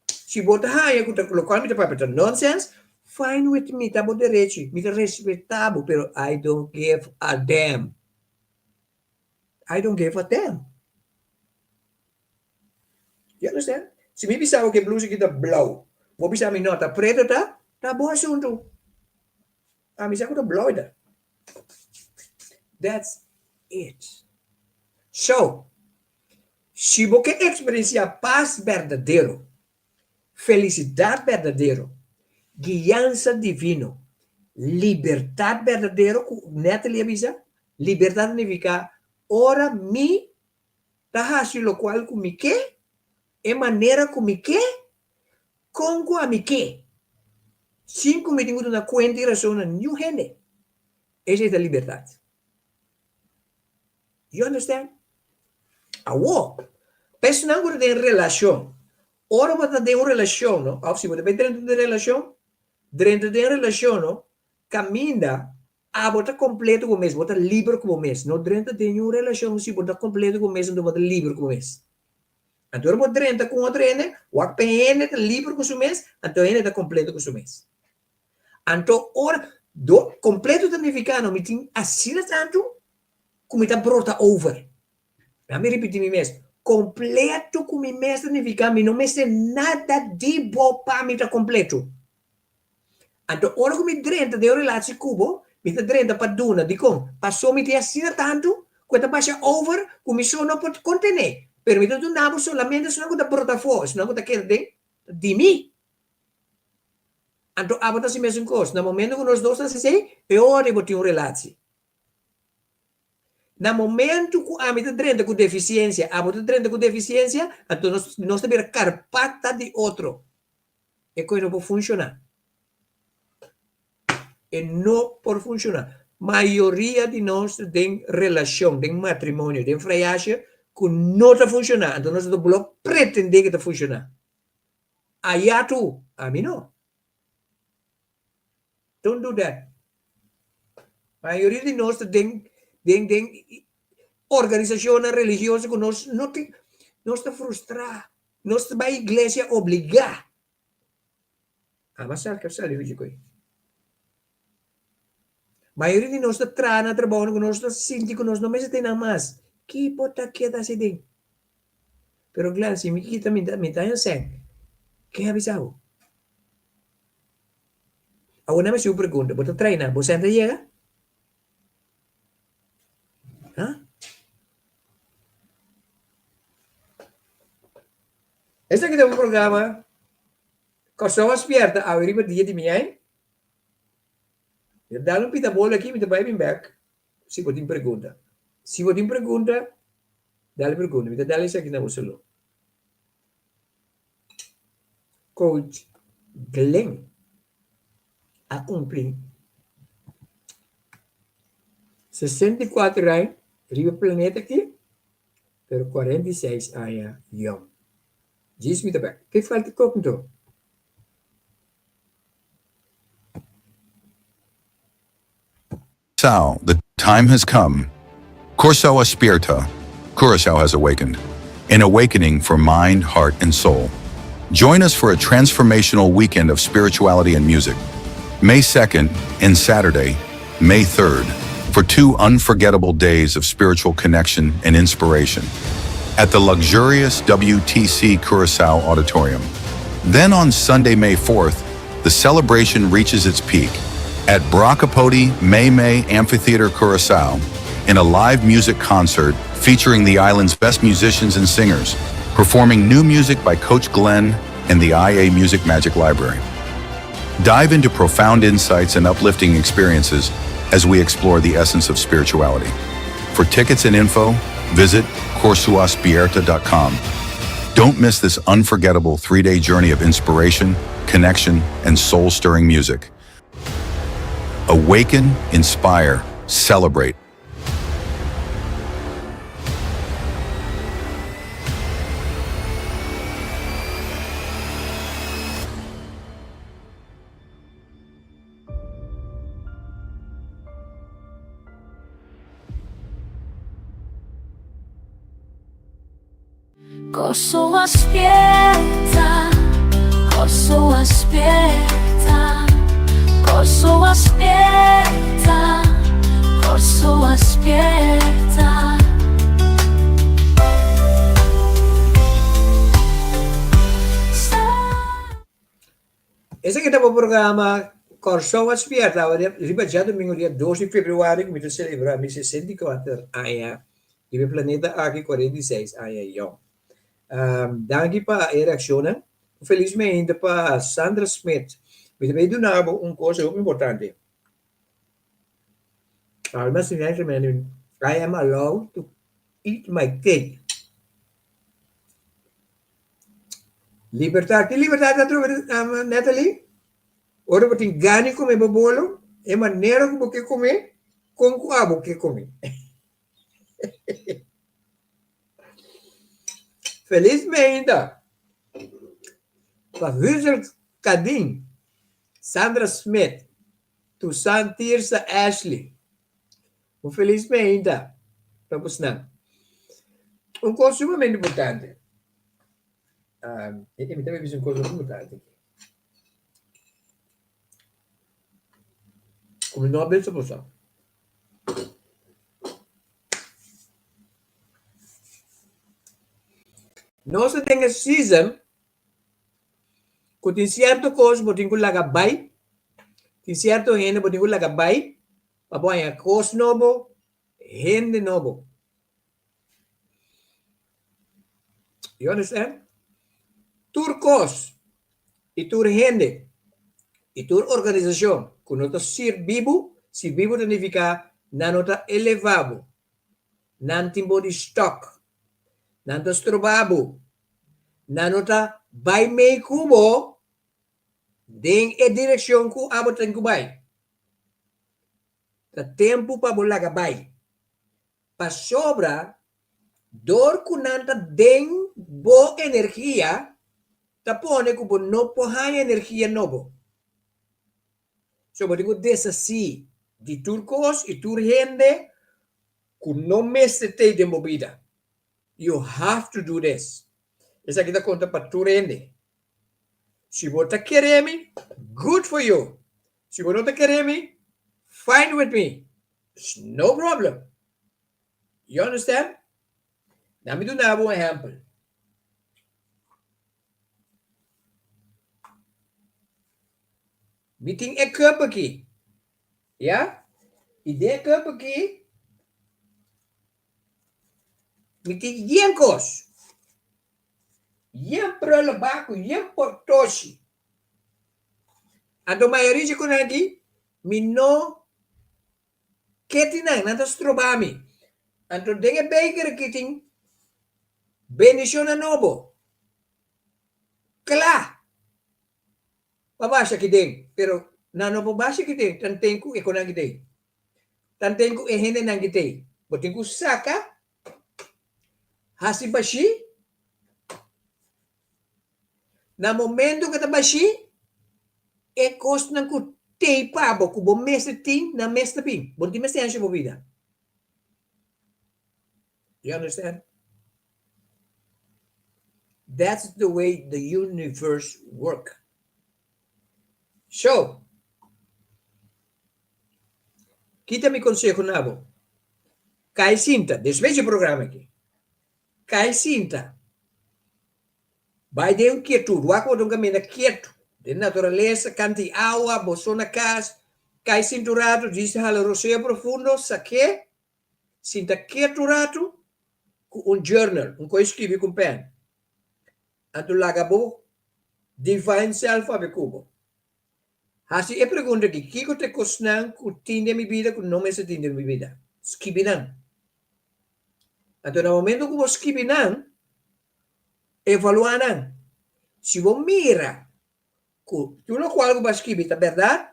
Si bo ta haña ku ta lokual mi ta papia ta nonsense, fine with me. Ta bo derechi. Mi ta respetá bo, pero I don't give a damn. I don't give a damn. You understand? Si mi bisa bo ku e blusa aki ta blou, bo bisa mi no, ta preto ta, ta bo asuntu. Ami sa ku ta blou e ta. That's it. So, si bo ke eksperensiá pas berdadero, felisidat berdadero, guiansa divino, libertat berdadero ku Natalie a bisa, libertat ta nifiká ora mi ta hasi lokual ku mi ke, e manera ku mi ke, kon ku ami ke. Sin ku mi tin ku duna kuenta i rason na niun hende. Esei ta libertat. You understand? Awor, pa esnan ku ta den relashon, ora bo ta den un relashon, no, òf si bo ta bai drenta den relashon, drenta den relashon, no, kaminda abo ta kompleto ku bo mes, bo ta liber ku bo mes. No drenta den niun relashon si bo ta kompleto ku bo mes, anto bo ta liber ku bo mes. Anto ora bo drenta ku un otro hende, wak pa e hende ta liber ku su mes, anto e hende ta kompleto ku su mes. Anto ora, do, kompleto ta nifiká no mi tin asina tantu ku mi ta brota over. Laat mi ripití mi mes, kompleto ku mi mes ta nifiká mi no mester nada di bo pa mi ta kompleto. Anto ora ku mi drenta den un relatie ku bo, mi ta drenta pa duna. Dikon? Paso mi tin asina tantu ku e ta basha over ku mi so no por kontené. Pero mi ta duna bo solamente esnan ku ta brota afó, esnan ku ta keda den di mi. Anto abo ta hasi mesun kos. Na momento ku nos dos ta hasi esei, e ora bo tin un relatie. Na momento ku ami ta drenta ku defisiensia, abo ta drenta ku defisiensia, anto nos nos ta bira karpata di otro. E kos no por funshoná. E no por funshoná. Mayoria di nos ta den relashon, den matrimonio, den frayashe ku no ta funshoná. Anto nos ta blo pretendé ku ta funshoná. Aya tu, ami no. Don't do that. Mayoria di nos ta den den den organisashonnan religioso ku nos no tin, nos ta frustrá, nos ta bai iglesia obligá. Ama sa ke sali huchi koe. Mayoria di nos ta traha na trabounan ku nos ta sinti ku nos no mester tin nan mas. Ki bo ta keda hasi den? Pero Glenn, si mi kita mi ta mi ta haña sèn. Ken a bisa bo? Awor nan mi hasi un pregunta, bo ta traina, bo sèn ta yega? Ha? Esaki ta un programa Kòrsou a Spierta awe riba dia di miai. Mi ta dal un pita bolo aki, mi ta bai bin bèk si bo tin pregunta. Si bo tin pregunta, dal e pregunta. Mi ta dal esaki na bo saló. Coach Glenn a cumpli 64 aña riba e planeta aki, pero 46 aña yong. Djis mi ta bek. Ke falta kop nto? Sao, the time has come. Kòrsou a spierta, Curaçao has awakened. An awakening for mind, heart and soul. Join us for a transformational weekend of spirituality and music. May 2nd and Saturday, May 3rd, for two unforgettable days of spiritual connection and inspiration at the luxurious WTC Curacao Auditorium. Then on Sunday, May 4th, the celebration reaches its peak at Brakapoti May May Amphitheater Curacao in a live music concert featuring the island's best musicians and singers, performing new music by Coach Glenn and the IA Music Magic Library. Dive into profound insights and uplifting experiences as we explore the essence of spirituality. For tickets and info, visit corsuaspierta.com. Don't miss this unforgettable three-day journey of inspiration, connection, and soul-stirring music. Awaken, inspire, celebrate. Kòrsou a spierta, Kòrsou a spierta, Kòrsou a spierta, Kòrsou a spierta. Esaki ta bo programa Kòrsou a Spierta awe riba djadumingu dia dos di febrüari ku mi ta selebrá mi 64 aña riba e planeta aki, 46 aña yòn. Danki pa e reakshonnan. Un felis meinta pa Sandra Smit. Mi ta bay duna bo un kos hopi importante. Alma I am allowed to eat my cake. Libertad. Ki libertad ta trobe, Natalie? Ora bo tin gana di kome bo bolo, e manera ku bo ke kome, kon ku abo ke kome. Felis meinta pa Huzel Kadin, Sandra Smith, Toussaint Tirsa Ashley. Un felis meinta pa bosnan. Un kos sumamente importante. Mi ta bisa un kos hopi importante aki. Ku mi no a bisa boso. Nos ta den e season ku tin sierto kos bo tin ku laga bai, tin sierto hende bo tin ku laga bai pa bo haña kos nobo, hende nobo. You understand? Tur kos i tur hende i tur organisashon ku no ta sirbi bo, sirbi bo ta nifiká nan no ta elevá bo, nan tin bo di stòk, nan ta strobá bo, nan no ta bai mei ku bo den e direkshon ku abo tin ku bai. Ta tempu pa bo laga bai. Pasobra dor ku nan ta den bo energia ta pone ku bo no por haña energia nobo. So bo tin ku deshasí di tur kos i tur hende ku no mester t'ei den bo bida. You have to do this. Esaki ta konta pa tur hende. Si bo ta kere mi, good for you. Si bo no ta kere mi, fine with me. It's no problem. You understand? Laat mi duna bo un ehempel. Mi tin e cup aki. Ya? I den e cup aki, mi tin yen kos. Yen prullenbak, yen potoshi. Anto mayoria di ku nan aki, mi no ke tin nan, nan ta stroba mi. Anto den e beker aki tin bendishonnan nobo, kla pa basha aki den, pero nan no por basha aki den tanten ku e konan aki tei, tanten ku e hendenan aki tei. Bo tin ku saka, hasi bashí. Na momento ku ta bashí, e kosnan ku tei pa bo, ku bo mester tin, nan mes ta bin. Bo no tin mester hashi bo bida. You understand? That's the way the universe work. So, kita mi konseho na bo. Kai sinta, despues di e programa aki, kai sinta. Bai den un kietud, wak bo ta un kaminda kietu den naturalesa, kanta i awa, bo so na kas, kai sinta un ratu, djis hala rosea profundo, sak'é, sinta ketu un ratu ku un journal, un kos skibi ku un pèn. Anto laga bo divine self papia ku bo. Hasi e pregunta aki, Kiko ta e kosnan ku tin den mi bida ku no mester tin den mi bida? Skibi nan. Anto na momento ku bo skibi nan, Evaluá nan. Si bo mira ku tur lokual ku bo a skibi ta bèrdat,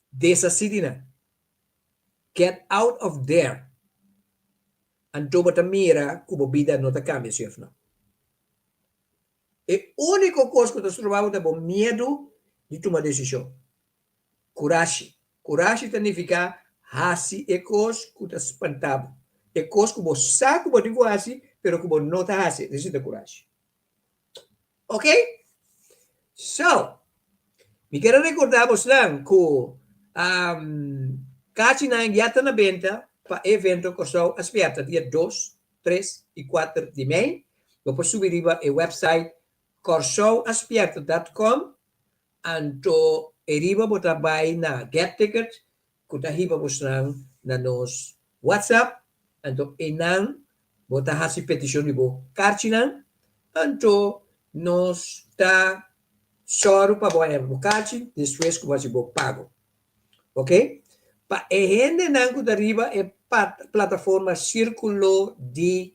deshasí di nan. Get out of there. Anto bo ta mira ku bo bida no ta kambia, si òf no. E úniko kos ku ta stroba bo ta bo miedu di tuma desishon. Kurashi. Kurashi ta nifiká hasi e kos ku ta spantá bo. E kos ku bo sa ku bo tin ku hasi, pero ku bo no ta hasi. Esei ta kurashi. Ok? So, mi kier a rekordá bosnan ku kachinan ya ta na benta pa e evento Kòrsou a Spièrta dia dos, tres i kuater di mei. Bo por subi riba e website kòrsouaspièrta dòt kòm Anto e riba bo ta bai na get ticket ku ta hiba bosnan na nos WhatsApp, anto einan bo ta hasi petishon di bo karchinan, anto nos ta sòru pa bo haña bo karchi despues ku bo hasi bo pago. Ok? Pa e hendenan ku ta riba e plataforma Sirkulo di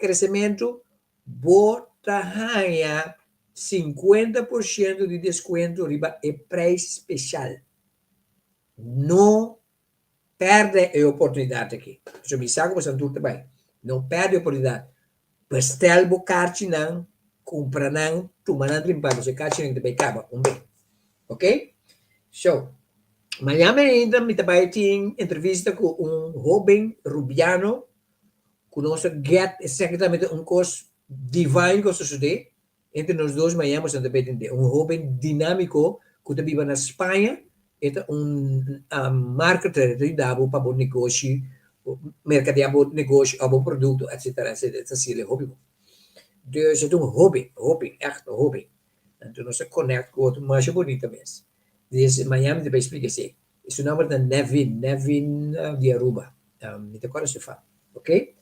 Kresementu bo ta haña. 50% di deskuento riba e preis speshal. No pèrdè e oportunidat aki. Pasobra mi sa ku boso tur ta bai. No pèrdè e oportunidat. Bestèl bo karchinan, kumpra nan, tuma nan trimpa pasobra e karchinan ta bai kaba un be. Ok? So, mañana ainda mi ta bai tin entrevista ku un hóben rubiano ku nos a get exactamente un kos divine ku a sosodé entre nos dos mañana boso ta bai tende. Un hóben dinámiko ku ta biba na Spaña, e ta un marketer, e ta yuda bo pa bo negoshi, merkadea bo negoshi òf bo produkto etcetera etcetera, e ta hasiel hopi bon. Dus e ta un hóben, hóben, ègt hóben. Anto nos a connect cu otro masha bonita mes. Des mañana mi ta bay splica esey. Su nomber ta Nevin, Nevin di Aruba. Mi ta acorda su fam. Ok.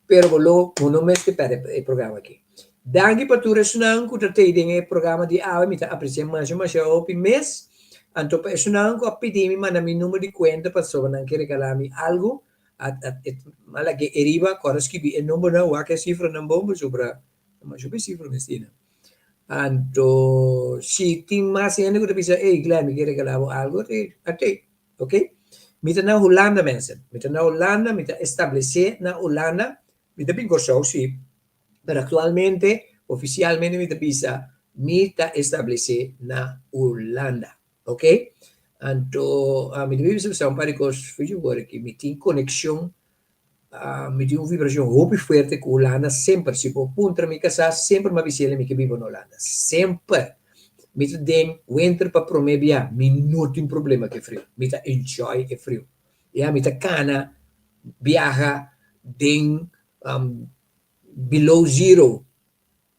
Pero bo lo, bo no mester perde e programa aki. Danki pa tur esunnan cu ta tey den e programa di awe. Mi ta aprecia masha masha hopi mes. Anto pa esunnan cu a pidi mi manda mi number di cuenta pasobra nan ke regala mi algo, a a a lage e riba, corda skibi e numbernan, wak e cifranan bon pasobra Masha hopi sifra mester na. Anto si tin mas hende ku ta bisa, ey Glenn mi ke regala bo algo, ate, ok. Mi ta na Hulanda mensen, mi ta na Hulanda, mi ta establesé na Hulanda, mi ta bin Kòrsou si, pero aktualmente, ofisialmente mi ta bisa mi ta establesé na Hulanda, ok. Anto mi ta bisa un par di kos, mi tin konekshon Mi tin un vibracion hopi fuerte cu Hulanda semper. Si bo puntra mi casá, semper mi a bis'el mi ke biba na Hulanda. Semper! Mi ta den winter pa prome bia, mi no tin problema cu e friu. Mi ta enjoy e friu. Ya, mi ta cana biaha den below zero,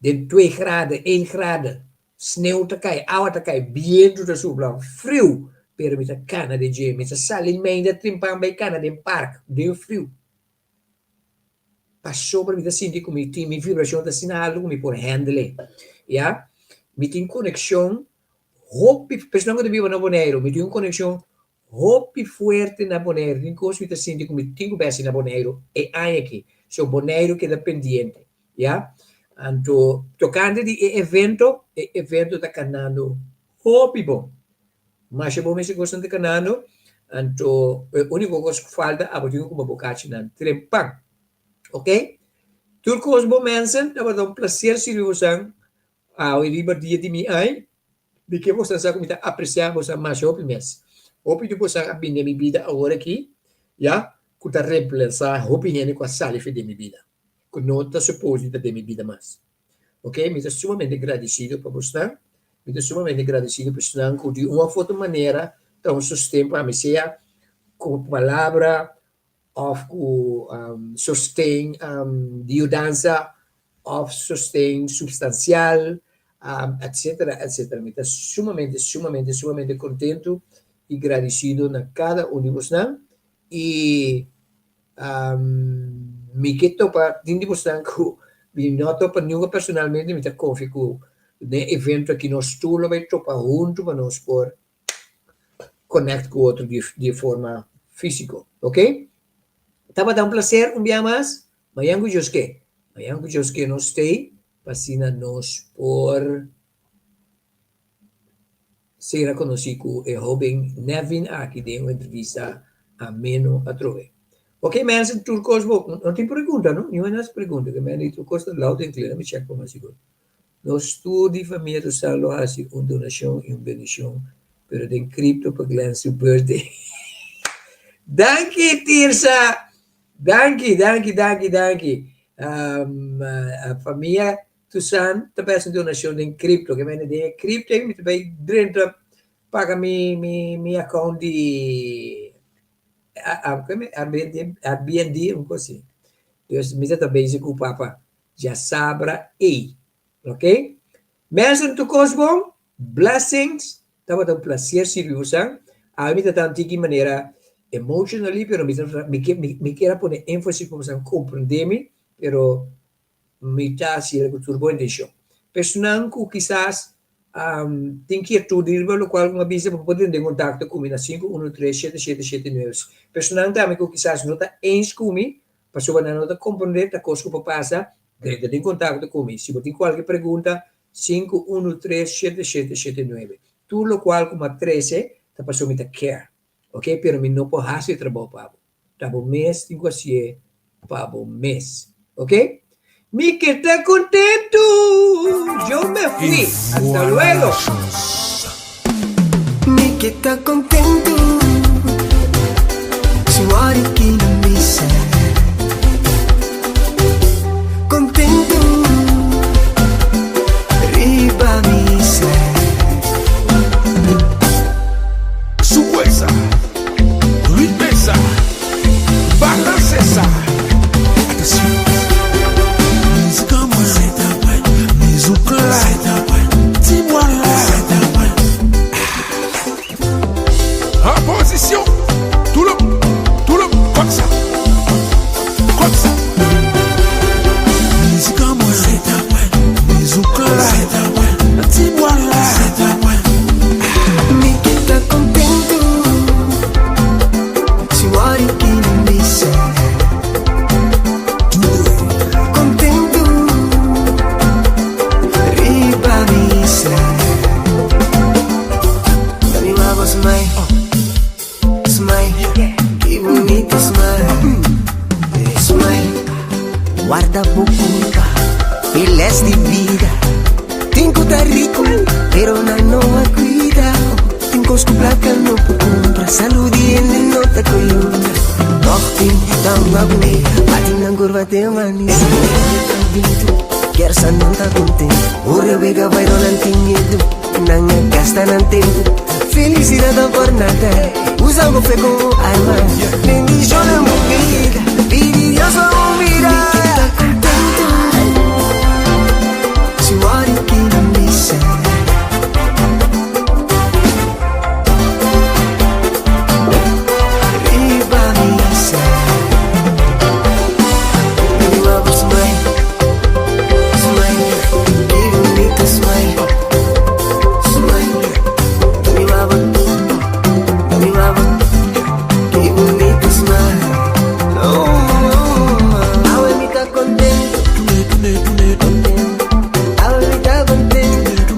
Den twee graden, één graden, sneu ta kai, awa ta kai, bientu ta supla, friu, pero mi ta kana den dje. Mi ta sali meinda trimpan bai kana den park, den friu. Pasobra mi ta sinti ku mi tin, mi vibrashon ta asina altu ku mi por handle e. Ya, mi tin konekshon hopi, personan ku ta biba na Boneiru, mi tin un konekshon Hopi fuerte na Boneiru. Tin kos mi ta sinti ku mi tin ku besi na Boneiru e aña aki. So Boneiru keda pendiente, ya. Anto tokante di e evento, e evento ta kanando hopi bon. Masha bon mes e kosnan ta kanando. Anto e uniko kos ku falta abo tin ku kumpra bo kachinan trempan. Ok. Tur kos bon mensen, tabata un plaser sirbi bosan Awe riba dia di mi ai, di ke bosan sa ku mi ta apresiá bosan masha hopi mes. Hopi di bosan a bini den mi bida awor aki, ya, ku ta remplasá hopi hende ku a sali for den mi bida, ku no ta supos di ta den mi bida mas. Oke, mi ta sumamente gradisido pa bosnan, mi ta sumamente gradisido pa esnan ku di un òf otro manera ta un sosten pa mi, sea ku palabra òf ku sosten di yudansa òf sosten supstansial, etcetera, etcetera. Mi ta sumamente, sumamente, sumamente kontentu i gradisido na kada un di bosnan i mi ke topa tin di bosnan ku mi no a topa nunka personalmente, mi ta konfia ku den e evento aki nos tur lo bai topa huntu pa nos por connect cu otro di di forma fisico, ok? Tabata un placer un bia mas, mañan cu Dios ke, mañan cu Dios ke nos stay pa asina nos por sera conoci cu e hoben Nevin aki den un entrevista ameno atrobe. Ok mensen, tur cos bo, no tin pregunta no, niun hende pregunta, ke men di tur cos ta loud and clear, let me check pa mas sigur. Nos tur di famia Toussaint lo hasi un donashon i un bendishon, pero den cripto pa Glenn su birthday. Danki Tirsa! Danki, danki, danki, danki. Famia Toussaint ta bes un donashon den cripto. Ke mende den e cripto ei mi ta bai drenta paga mi mi mi account di Airbnb, un kos asi. Dus mi ta ta bezig ku papa. Djasabra ei. Ok. Mensen tur kos bon. Blessings. Tabata un placer sirbi bosan. Awe mi ta ta un tiki manera emotionally pero mi ta mi ke mi kier a pone énfasis pa bosan comprende mi pero mi ta haciendo ku tur bon intencion. Personan ku kisas tin kietud riba lokual ku mi a bisa bo por tene kontakto ku mi na 513 7779. Personan tambe ku kisas no ta eens ku mi Pasobra nan no ta komprendé ta kos ku por pasa, drenta den kontakto ku mi. Si bo tin kualke pregunta, 513 7779. Tur lokual ku mi a trese ta pasobra mi ta care. Ok, pero mi no por hasi e trabou pa bo. Ta bo mes tin ku hasié pa bo mes. Ok? Mi ke ta kontentu! Yo me fui! Hasta luego! Mi ke ta kontentu Si wòrdu ki na misa Kontentu Riba misa. Souwe sa, ritme sa, balanse sa. Atansyon! Mizik an mwen, mizik la, ti bwa la. An pozisyon, tou le, tou le, kòm sa, kòm sa. Mizik an mwen, mizik la, ti bwa la. Mi ke ta kontentu Si wòrdu ki na misa Kontentu Riba misa Mi wou smile Smile Ki bunita smile Smile Warda bo culpa e les di bida Tin cu ta rico pero nan no a cuida Tin cos cu placa no por cumpra Salud di hende no ta coyunta Toch tin ta hunga cu mi Bati nan curva te amanecer Kier sa nan ta contento Ora wega bay no nan tin miedo Nan a gasta nan tempo Felicidad ta por nada Usa bo fe como arma Bendiciona mi vida Pidi Dios pa bo mira Mi ke ta contento Si wòrdu ki na misa Riba misa Mi wou bo smile Smile Ki bunita smile Smile Mi wou bo Mi wou bo Ki bunita smile Oh, oh, Awe mi ta contento Contento Awe mi ta contento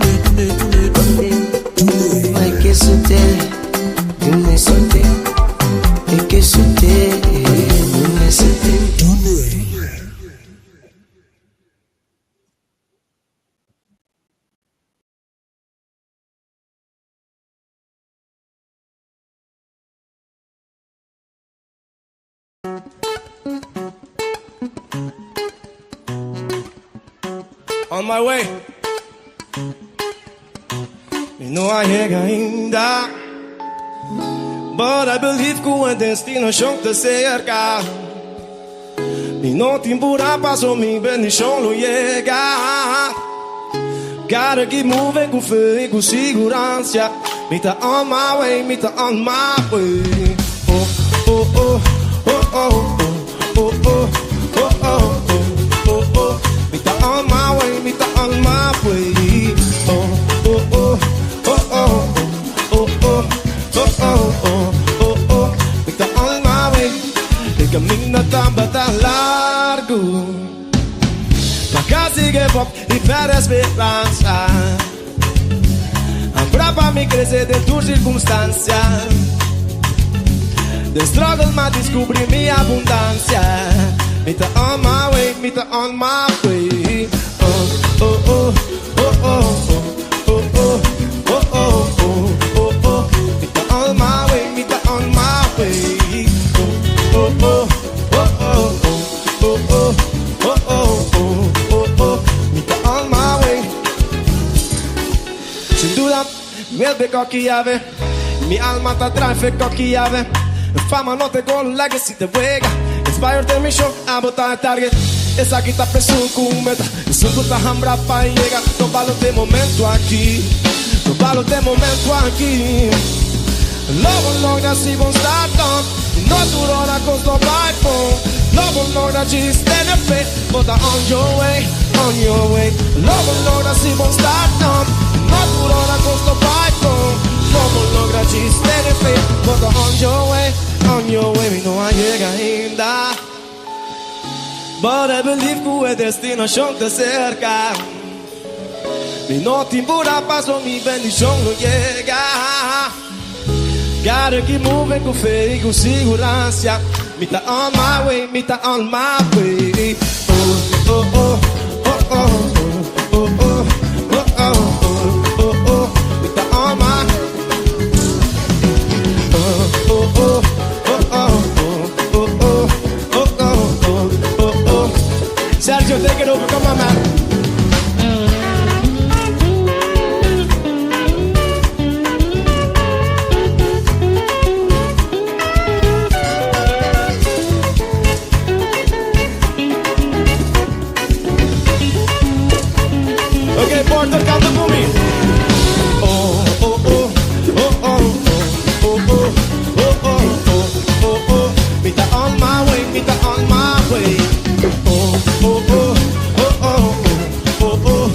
Contento Ay ke sute Dune sute Ay ke sute Dune sute On my way. Mi no a yega ainda. But I believe ku e destinashon ta serka. Mi no tin pura paso mi bendishon lo yega. Gotta keep moving ku fe i ku siguransia. Mi ta on my way, mi ta on my way. Oh, oh, oh, oh, oh, oh, oh, oh, oh, oh, oh, oh. Mi ta on my way, mi ta on my way. Oh, oh, oh, oh, oh, oh, oh, oh, oh, oh, oh, oh. Mi ta on my way. E kaminda tabata largu. M'a kasi give up i pèrdè speransa. Hampra pa mi krese den tur sirkunstansia. Den struggle m'a diskubrí mi abundansia. Mi ta on my way, mi ta on my way. Oh, oh, oh, oh, oh, oh, oh, oh, oh, oh, oh, oh. Mi ta on my way, mi ta on my way. Oh, oh, oh, oh, oh, oh, oh, oh, oh, oh, oh, oh. Mi ta on my way. Sin duda, mi el cocky llave. Mi alma ta drive cocky llave. Fama no te gol, legacy te wega. Inspired den mi show, abo ta e target. Esaki ta p'esun ku meta. Esun ku ta hambra pa yega. No balo te momento aki. No balo te momento aki. Lo bo logra si bo start up. No tur ora kos lo bai bon. Lo bo logra djis tene fe. Bo ta on your way, on your way. Lo bo logra si bo start up. No tur ora kos lo bai bon. Lo bo logra djis tene fe. Bo ta on your way, on your way. Mi no a yega ainda. But I believe ku e destinashon ta serka. Mi no tin purá paso mi bendishon lo yega. Gotta keep moving ku fe i ku siguransia. Mi ta on my way, mi ta on my way. Oh, oh, oh, oh, oh, oh, oh, oh, oh, oh, oh, oh. Mi ta on my. Oh, oh, oh, oh, oh, oh, oh, oh, oh, oh, oh, oh. Sergio, take it over. Come on, man. Okay, Porter, kanta ku mi. Oh, oh, oh, oh, oh, oh, oh, oh, oh, oh, oh, oh. Mi ta on my way, mi ta on my way. Oh, oh, oh, oh, oh, oh, oh, oh,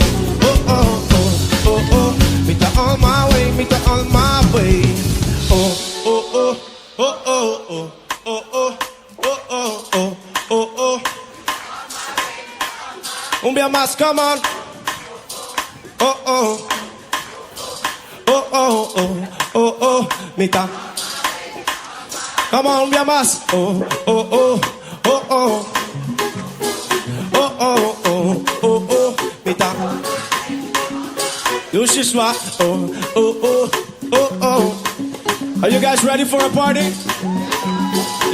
oh, oh, oh, oh. Mi ta on my way, mi ta on my way. Oh, oh, oh, oh, oh, oh, oh, oh, oh, oh, oh, oh, oh. Un bia mas, come on. Oh, oh. Oh, oh, oh, oh, oh, mi ta. Come on, un bia mas. Oh, oh, oh, oh, oh. Oh, oh, oh, oh, oh, mi ta. Dushi swa. Oh, oh, oh, oh, oh. Are you guys ready for a party?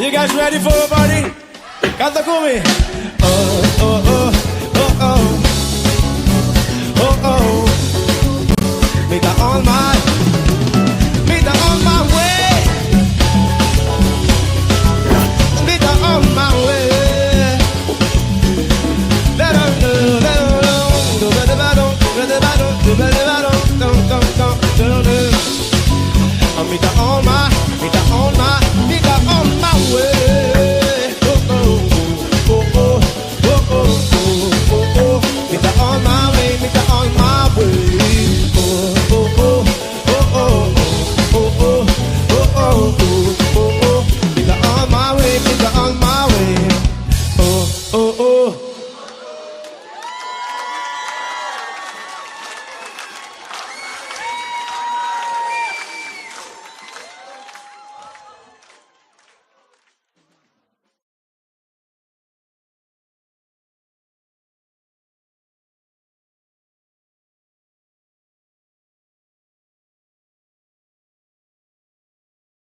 You guys ready for a party? Kanta ku mi. Oh, oh, oh.